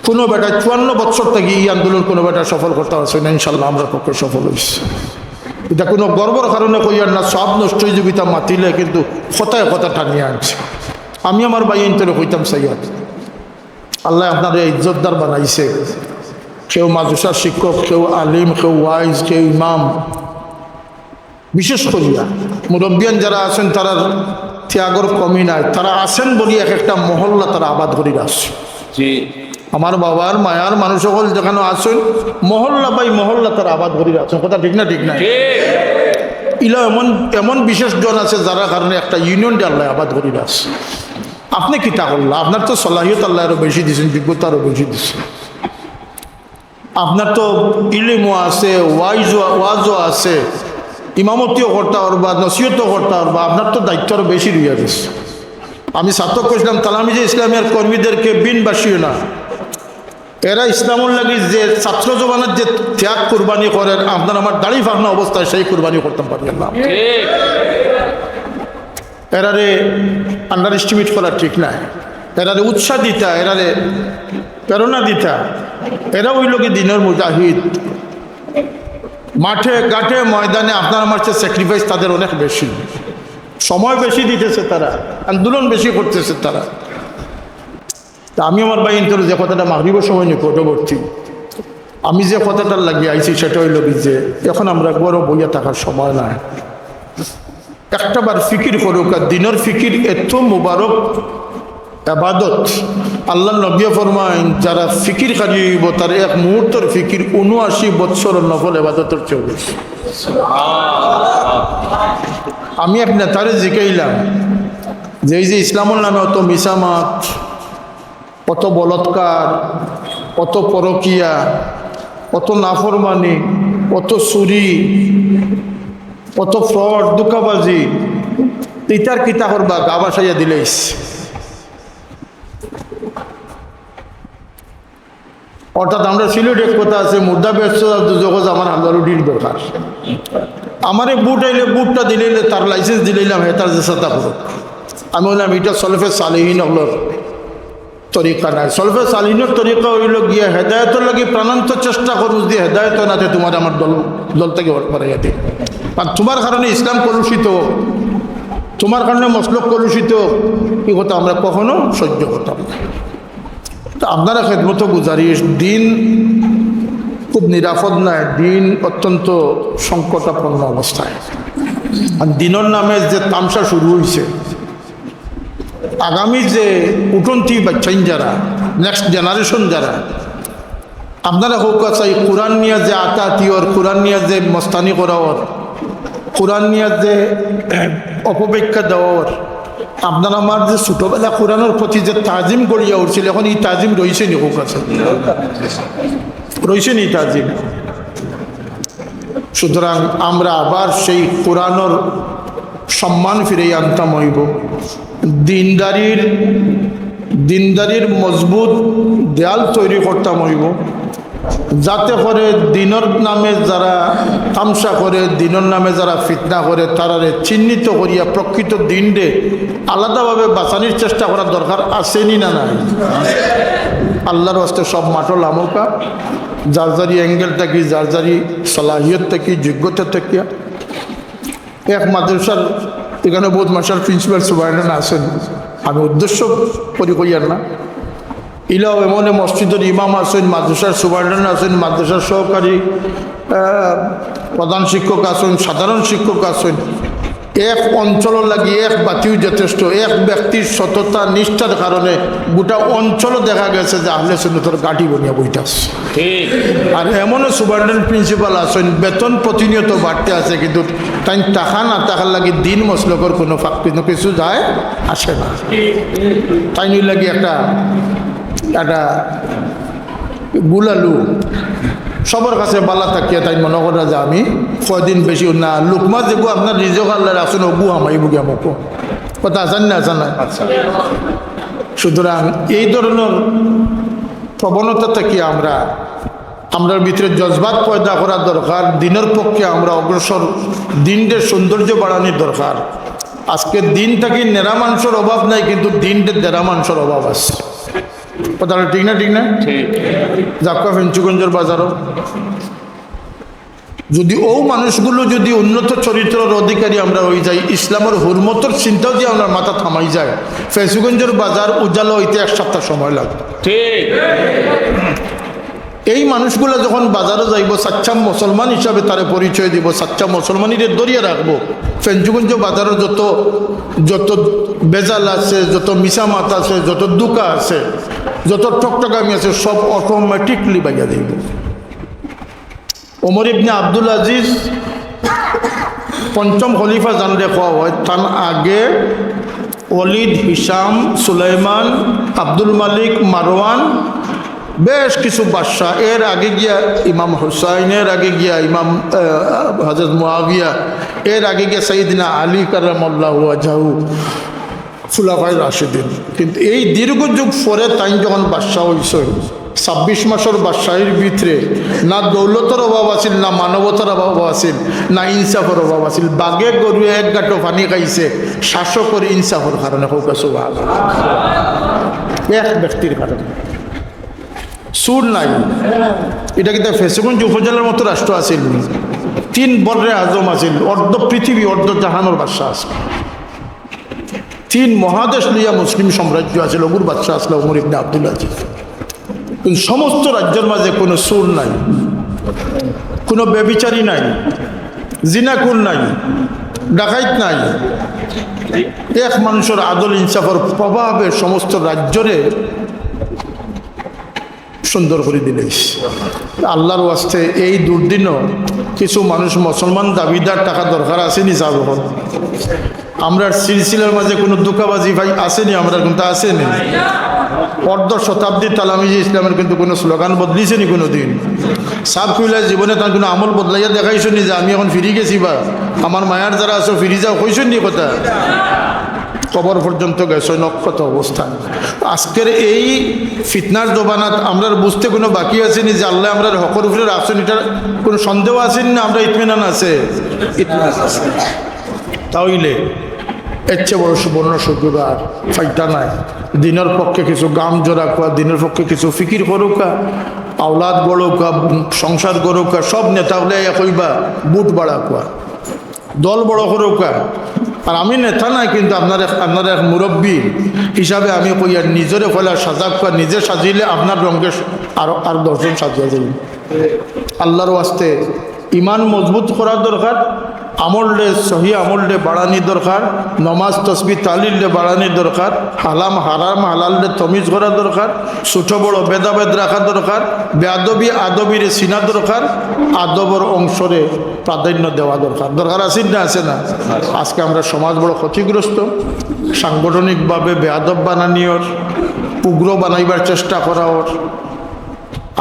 কোনো বেটা চুয়ান্ন বছর থাকি ই আন্দোলন কোনো বেটা সফল করতা পারছে না, ইনশাল্লাহ আমরার পক্ষে সফল অইছে। ইটা কোনো গর্বর কারণে কইয়ার না, সওয়াব নষ্ট অইযিবো ইতা মাতিলে, কিন্তু কথায় কথা টানিয়া আনছে। আমি আমার ভাইয়াইন্তরে কইতাম চাইয়ার, আল্লায় আপনারে ইজ্জতদার বানাইছে, কেউ মাদ্রাসার শিক্ষক, কেউ আলিম, কেউ ওয়াইজ, কেউ ইমাম, বিশেষ করিয়া মুরব্বিয়ান যারা আছইন, তারার ত্যাগর কমি নাই। তারা আছইন বলি এক একটা মহল্লা তারা আবাদ করি রাখছইন। জি। আমার বাবার মায়ার মানুষ অকল যেখানো আছইন, মহল্লা by মহল্লা তারা আবাদ করি রাখছইন। কথা ঠিক না? ঠিক না? ঠিক। ইলা এমন, এমন বিশেষ জন আছে যারার কারণে একটা ইউনিয়নরে আল্লায় আবাদ করি রাখছে। আপনে কিতা করলা? আপনার তো সলাহিয়ত আল্লায় আরো বেশি দিছইন, যোগ্যতা আরো বেশি দিছইন। আপনার তো ইলিমও আছে, ওয়াইজও, ওয়াজও আছে, ইমামতিও করতা পারবা, নসিহতও করতা পারবা, আপনার তো দায়িত্ব আরো বেশি রইয়া গেছে। আমি ছাত্রক কইছিলাম, তালামিজে ইসলামিয়ার কর্মীদেরকে বিন বাসিও না। এরা ইসলামর লাগি যে ছাত্র জমানার যে ত্যাগ কুরবানি করের, আপনার আমার দাড়ি ফাকনা অবস্থায় সেই কুরবানি করতাম পারি না। এরারে আন্ডার এস্টিমেট করা ঠিক নায়। এরারে উৎসাহ দিতা, এরারে প্রেরণা দিতা। এরা অইলো গি দিনর মুজাহিদ। মাঠে ঘাটে ময়দানে আপনার আমার চেয়ে স্যাক্রিফাইস তাদের অনেক বেশি, সময় বেশি দিতেছে তারা, আন্দোলন বেশি করতেছে তারা। তা আমি আমার ভাইয়াইন্তরে যে কথাটা মাগরিবর সময় নিকটবর্তী, আমি যে কথাটার লাগি আইছি সেটা অইলো গি যে এখন আমরা ঘরো বইয়া থাকার সময় নায়। একটা বার ফিকির করউক্কা, আর দিনর ফিকির এত মুবারক এবাদত। আল্লার নবীয়ে ফরমাইন, যারা ফিকিরকারী অইবো, তার এক মুহূর্তর ফিকির ঊনআশি বৎসরর নফল এবাদতর চেয়ে বেশি। আমি এক নেতারে জিকাইলাম যে এই যে ইসলামর নামে অত মিছা মাত, অত বলৎকার, অত পরকিয়া, অত নাফরমানি, অত চুরি, অত ফ্রড, ধোঁকাবাজি, ইতার কিতা করবা? গা ভাসাইয়া দিলাইছ। অর্থাৎ আমরা সিলেটে এক কথা আছে, "মুর্দা বেহেস্তো আর দুজখো যাওয়ার হালুয়া রুটির দরকার।" আমারে ভোট আইলে, ভোটটা দিলাইলে, তার লাইসেন্স দিলাইলাম, হে তার যে সাথে করুক। আমি বললাম, "এটা সলফে সালেহিন অকলর তরিকা নায়।" সলফে সালেহিনর তরিকা অইলো গিয়া হেদায়েতর লাগি প্রাণান্ত চেষ্টা করো, যদি হেদায়েত অয় না তে তুমারে আমার দল, দল থাকি বার-, বারাইয়া দিমু। আর তুমার কারণে ইসলাম কলুষিত অউক, তুমার কারণে মসলক কলুষিত অউক, ই কথা আমরা কখনো সহ্য করতাম না। তো আপনারা খেদমতো গুজারিশ, দিন খুব নিরাপদ নায়, দিন অত্যন্ত সংকটাপন্ন অবস্থায়। আর দিনর নামে যে তামশা শুরু অইছে, আগামী যে উঠন্তি বাচ্চাইন যারা, নেক্সট জেনারেশন যারা, আপনারা কউক্কা চাই, কোরআন নিয়া যে আতাতি অর, কোরআন নিয়া যে মস্তানি করা অর, কোরআন নিয়া যে অপব্যাখ্যা দেওয়া অর, আপনার আমার যে ছোটবেলা কোরআনর প্রতি যে তাজিম গড়িয়া উঠছিল, এখন ই তাজিম রইছে নি কউক্কা চাই? রইছে নি তাজিম? সুতরাং আমরা আবার সেই কোরআনর সম্মান ফিরাইয়া আনতাম অইবো, দিনদারির, দিনদারির মজবুত দেয়াল তৈরি করতাম অইবো, যাতে করে দিনর নামে যারা তামশা করে, দিনর নামে যারা ফিতনা করে, তারারে চিহ্নিত করিয়া প্রকৃত দিনরে আলাদাভাবে বাঁচানির চেষ্টা করার দরকার আছে নি না নাই? আল্লার ওয়াস্তে সব মাঠো লামউক্কা, যার যারি অ্যাঙ্গেল থাকি, যার যারি সলাহিয়ত থাকি, যোগ্যতা থাকিয়া। এক মাদ্রাসার, এখানে বহুত মাদ্রাসার প্রিন্সিপাল সুপারিনটেন্ডেন্ট আছইন, আমি উদ্দেশ্য করি কইয়ার না, ইলাও এমন মসজিদর ইমাম আছইন, মাদ্রাসার সুপারিনটেন্ডেন্ট আছইন, মাদ্রাসার সহকারী, আহ, প্রধান শিক্ষক আছইন, সাধারণ শিক্ষক আছইন। এক অঞ্চলর লাগি এক বাতিউ যথেষ্ট। এক ব্যক্তির সততা নিষ্ঠার কারণে গোটা অঞ্চল দেখা গেছে যে আহলে সুন্নতর গাঁটি বনিয়া বইতাছে। ঠিক। আর এমনও সুপারিনটেন্ডেন্ট প্রিন্সিপাল আছইন, বেতন প্রতিনিয়ত বাড়তে আছে, কিন্তু তাইন থাকা না থাকার লাগি দিন মসলকর কোনো ফাঁক, কোনো কিছু যায় আসে না। তাইন অইলা গি একটা, একটা গুলালু, সবর কাছে বালা থাকিয়া তাইন মনো করা যে আমি কয়দিন বেশি না, লুকমা যেগু আপনার রিজক আল্লায় রাখছইন, অগু হামাইবো গিয়া মুখো। কথা আছে না, আছে না? আচ্ছা। সুতরাং এই ধরনর প্রবণতা থাকি আমরা, আমরার ভিতরে জজবাত পয়দা করা দরকার, দিনর পক্ষে আমরা অগ্রসর, দিনরে সৌন্দর্য বাড়ানির দরকার। আজকে দিন থাকি নেরা মানষর অভাব নাই, কিন্তু দিনরে দেরা মানষর অভাব আছে। কথাটা ঠিক না, ঠিক না? ঠিক। যাউক্কা ফেঞ্চুগঞ্জর বাজারো, যদি অউ মানুষগুলো যদি উন্নত চরিত্রর অধিকারী আমরা অই যাই, ইসলামর হুরমতর চিন্তাও যদি আমরার মাথাত হামাই যায়, ফেঞ্চুগঞ্জর বাজার উজালা অইতে এক সপ্তাহ সময় লাগবো। ঠিক। এই মানুষগুলা যখন বাজারো যাইবো, সাচ্চা মুসলমান হিসাবে তারে পরিচয় দিবো, সাচ্চা মুসলমানিরে ধরিয়া রাখবো, ফেঞ্চুগঞ্জ বাজারো যত, যত ভেজাল আছে, যত মিছা মাত আছে, যত ধোঁকা আছে, যত ঠকঠকামি আছে, সব অটোমেটিকলি বাইয়া যাইবো। ওমর ইবনে আব্দুল আজিজ পঞ্চম খলিফা যানরে কওয়া অয়, তান আগে ওলিদ, হিশাম, সুলাইমান, আব্দুল মালিক, মারওয়ান, বেশ কিছু বাদশা, এর আগে গিয়া ইমাম হুসাইন, এর আগে গিয়া ইমাম, আহ, হযরত মুয়াবিয়া, এর আগে গিয়া সাইয়েদনা আলী কারামাল্লাহু ওয়াজহাহু, খুলাফায়ে রাশিদিন। কিন্তু এই দীর্ঘ যুগ পরে তাইন যখন বাদশা অইছইন, ছাব্বিশ মাসর বাদশাহির ভিতরে না দৌলতর অভাব আছিল, না মানবতার অভাব আছিল, না ইনসাফর অভাব আছিল। বাঘে গরুয়ে এক গাঁটো পানি খাইছে শাসকর ইনসাফর কারণে। কউক্কা সুবহানাল্লাহ। এক ব্যক্তির কারণে। চুর নাই। ইটা কিতা ফেঞ্চুগঞ্জ উপজেলার মতো রাষ্ট্র আছিল নি? তিন বর্রে আজম আছিল, অর্ধ পৃথিবী, অর্ধ জাহানর বাদশা আছিল। তিন মহাদেশ লইয়া মুসলিম সাম্রাজ্য আছিল, অগুর বাদশা আছিল ওমর ইবনে আব্দুল আজিজ। কিন্তু সমস্ত রাজ্যর মাঝে কোনো চুর নাই, কোনো ব্যভিচারী নাই, জিনাকুর নাই, ডাকাইত নাই। এক মানুষর আদল ইনসাফর প্রভাবে সমস্ত রাজ্যরে সুন্দর করি দিলাইছে। আল্লাহর ওয়াস্তে এই দুর্দিনও কিছু মানুষ মুসলমান দাবিদার থাকা দরকার আছে নি সাব অকল? আমরার সিলসিলার মাঝে কোনো ধোঁকাবাজি ভাই আছে নি? আমরার কিন্তু আছে নি? অর্ধ শতাব্দী তালামিজে ইসলামের কিন্তু কোনো স্লোগান বদলিছে নি কোনো দিন? সাব কিবলায় জীবনে তান কোনো আমল বদলাইয়া দেখাইছইন নি যে আমি এখন ফিরি গেছি বা আমার মায়ার যারা আছো ফিরি যাও, কইছইন নি কথা? কবর পর্যন্ত গেছইন অক্ষত অবস্থায়। আজকের এই ফিতনার জমানাত আমরার বুঝতে কোনো বাকি আছে নি যে আল্লায় আমরার হকর উপরে রাখছইন, ইটার কোনো সন্দেহ আছে নি? না, আমরার ইতমিনান আছে? ইতমিনান আছে। তাইলে এর চেয়ে বড় সুবর্ণ সুযোগ আর পাইতা নায়। দিনর পক্ষে কিছু গাম জোরা কুয়া, দিনর পক্ষে কিছু ফিকির করুকা, আওলাদ গড়ুকা, সংসার গড়ুকা, সব নেতা অকলে এক অইবা, বুট বাড়া কুয়া, দল বড় করুকা। আর আমি নেতা নায়, কিন্তু আপনার এক, আপনার এক মুরব্বী হিসাবে আমি কইয়ার, নিজরে পয়লা সাজাউকা, নিজে সাজিলে আপনার রঙে আর, আর দশজন সাজিয়া যাইব। আল্লাহর ওয়াস্তে ইমান মজবুত করার দরকার, আমলরে, সহি আমলরে বাড়ানি দরকার, নমাজ তসবি তাহলিলরে বাড়ানি দরকার, হালাম হারাম হালালরে তমিজ করা দরকার, ছোট বড় ভেদাভেদ রাখা দরকার, বেয়াদবি আদবিরে চিনা দরকার, আদবর অংশরে প্রাধান্য দেওয়া দরকার। দরকার আছে না, আছে না? আজকে আমরা সমাজ বড় ক্ষতিগ্রস্ত, সাংগঠনিকভাবে বেয়াদব বানানি অর, উগ্র বানাইবার চেষ্টা করা অর।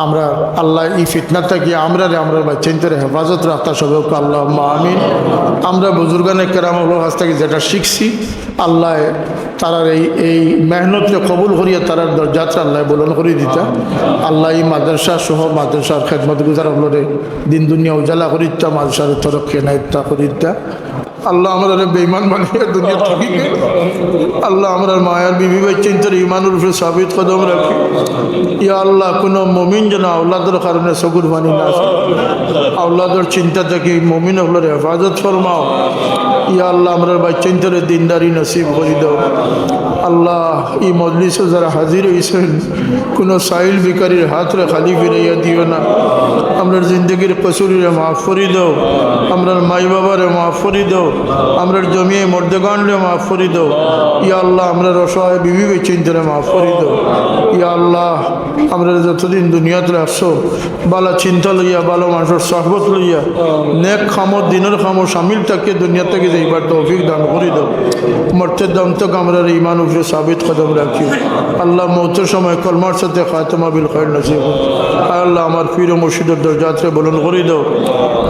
আমরা আল্লাহ এই ফিতনা থাকি আমরারে, আমরার বাচ্চাইন্তরে হেফাজত রাখতা সবে কউক্কা আল্লাহুম্মা আমিন। আমরা বুজুর্গানে কেরাম অকলর কাছ থাকি যেটা শিখছি, আল্লাহ তারার এই, এই মেহনতরে কবুল করিয়া তারার দরজাতরে আল্লাহ বুলন্দ করি দিতা। আল্লাহ এই মাদ্রাসা সহ মাদ্রাসার খেদমত গুজার অকলরে দিন দুনিয়া উজালা করি দিতা, মাদ্রাসার তরক্কি এনায়েত করি দিতা। আল্লাহ আমরারে বেঈমান বানাইয়া দুনিয়া থাকি। আল্লাহ আমরার মায়ার বিবি বাচ্চাইন্তরে ইমানর উপরে সাবিত কদম রাখি। ইয়া আল্লাহ, কোনো মুমিন যেন আওলাদর কারণে চকুর পানি না ছাড়ে। আওলাদর চিন্তা থাকি মুমিন অকলর হেফাজত ফরমাও। ইয়া আল্লাহ, আমরার বাচ্চাইন্তরে দিনদারি নসিব করি দাও। আল্লাহ, এই মজলিসো যারা হাজির অইছইন, কোনো সাইল ভিখারির হাতরে খালি ফিরাইয়া দিও না। আমরার জিন্দেগির কসুররে মাফ করি দাও, আমরার মাই বাবারে মাফ করি দাও, আমরার জমিয়ে মুর্দেগানরে মাফ করি দাও। ইয়া আল্লাহ, আমরার অসহায় বিবি বাচ্চাইন্তরে মাফ করি দাও। ইয়া আল্লাহ, আমরারে যতদিন দুনিয়াত রাখছো, বালা চিন্তা লইয়া, বালা মানষর সহবত লইয়া, নেক কামো, দিনর কামো শামিল থাকিয়া দুনিয়া থাকি যাইবার তৌফিক দান করি দাও। মরতে দম তক আমরারে ইমান উপরে সাবিত কদম রাখিও। আল্লাহ, মউতর সময় কলমার সাথে খাতেমা বিল খাইর নসিব করো। আয় আল্লাহ, আমার পীর ও মুর্শিদর দরজাতরে বুলন্দ করি দাও।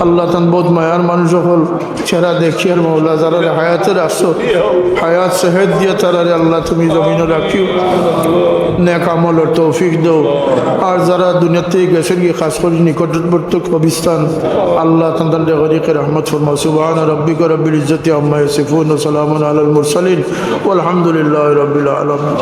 আল্লাহ, তান বউত মায়ার মানুষ অকল, যারা দেখিয়ার মওলা, যারারে হায়াতে রাখছো, হায়াত সেহত দিয়া তারারে আল্লাহ তুমি জমিনো রাখিও, নেক আমলর তৌফিক দাও। আর যারা দুনিয়া থাকি গেছইন গি, খাস করি নিকটবর্তী কবরস্থান, আল্লাহ তানরে গরিকে রহমত ফরমাও। সুবহান রাব্বিকা রাব্বিল ইজ্জতি আম্মা ইয়াসিফুন ওয়া সালামুন আলাল মুরসালিন ওয়াল হামদুলিল্লাহি রাব্বিল আলামিন।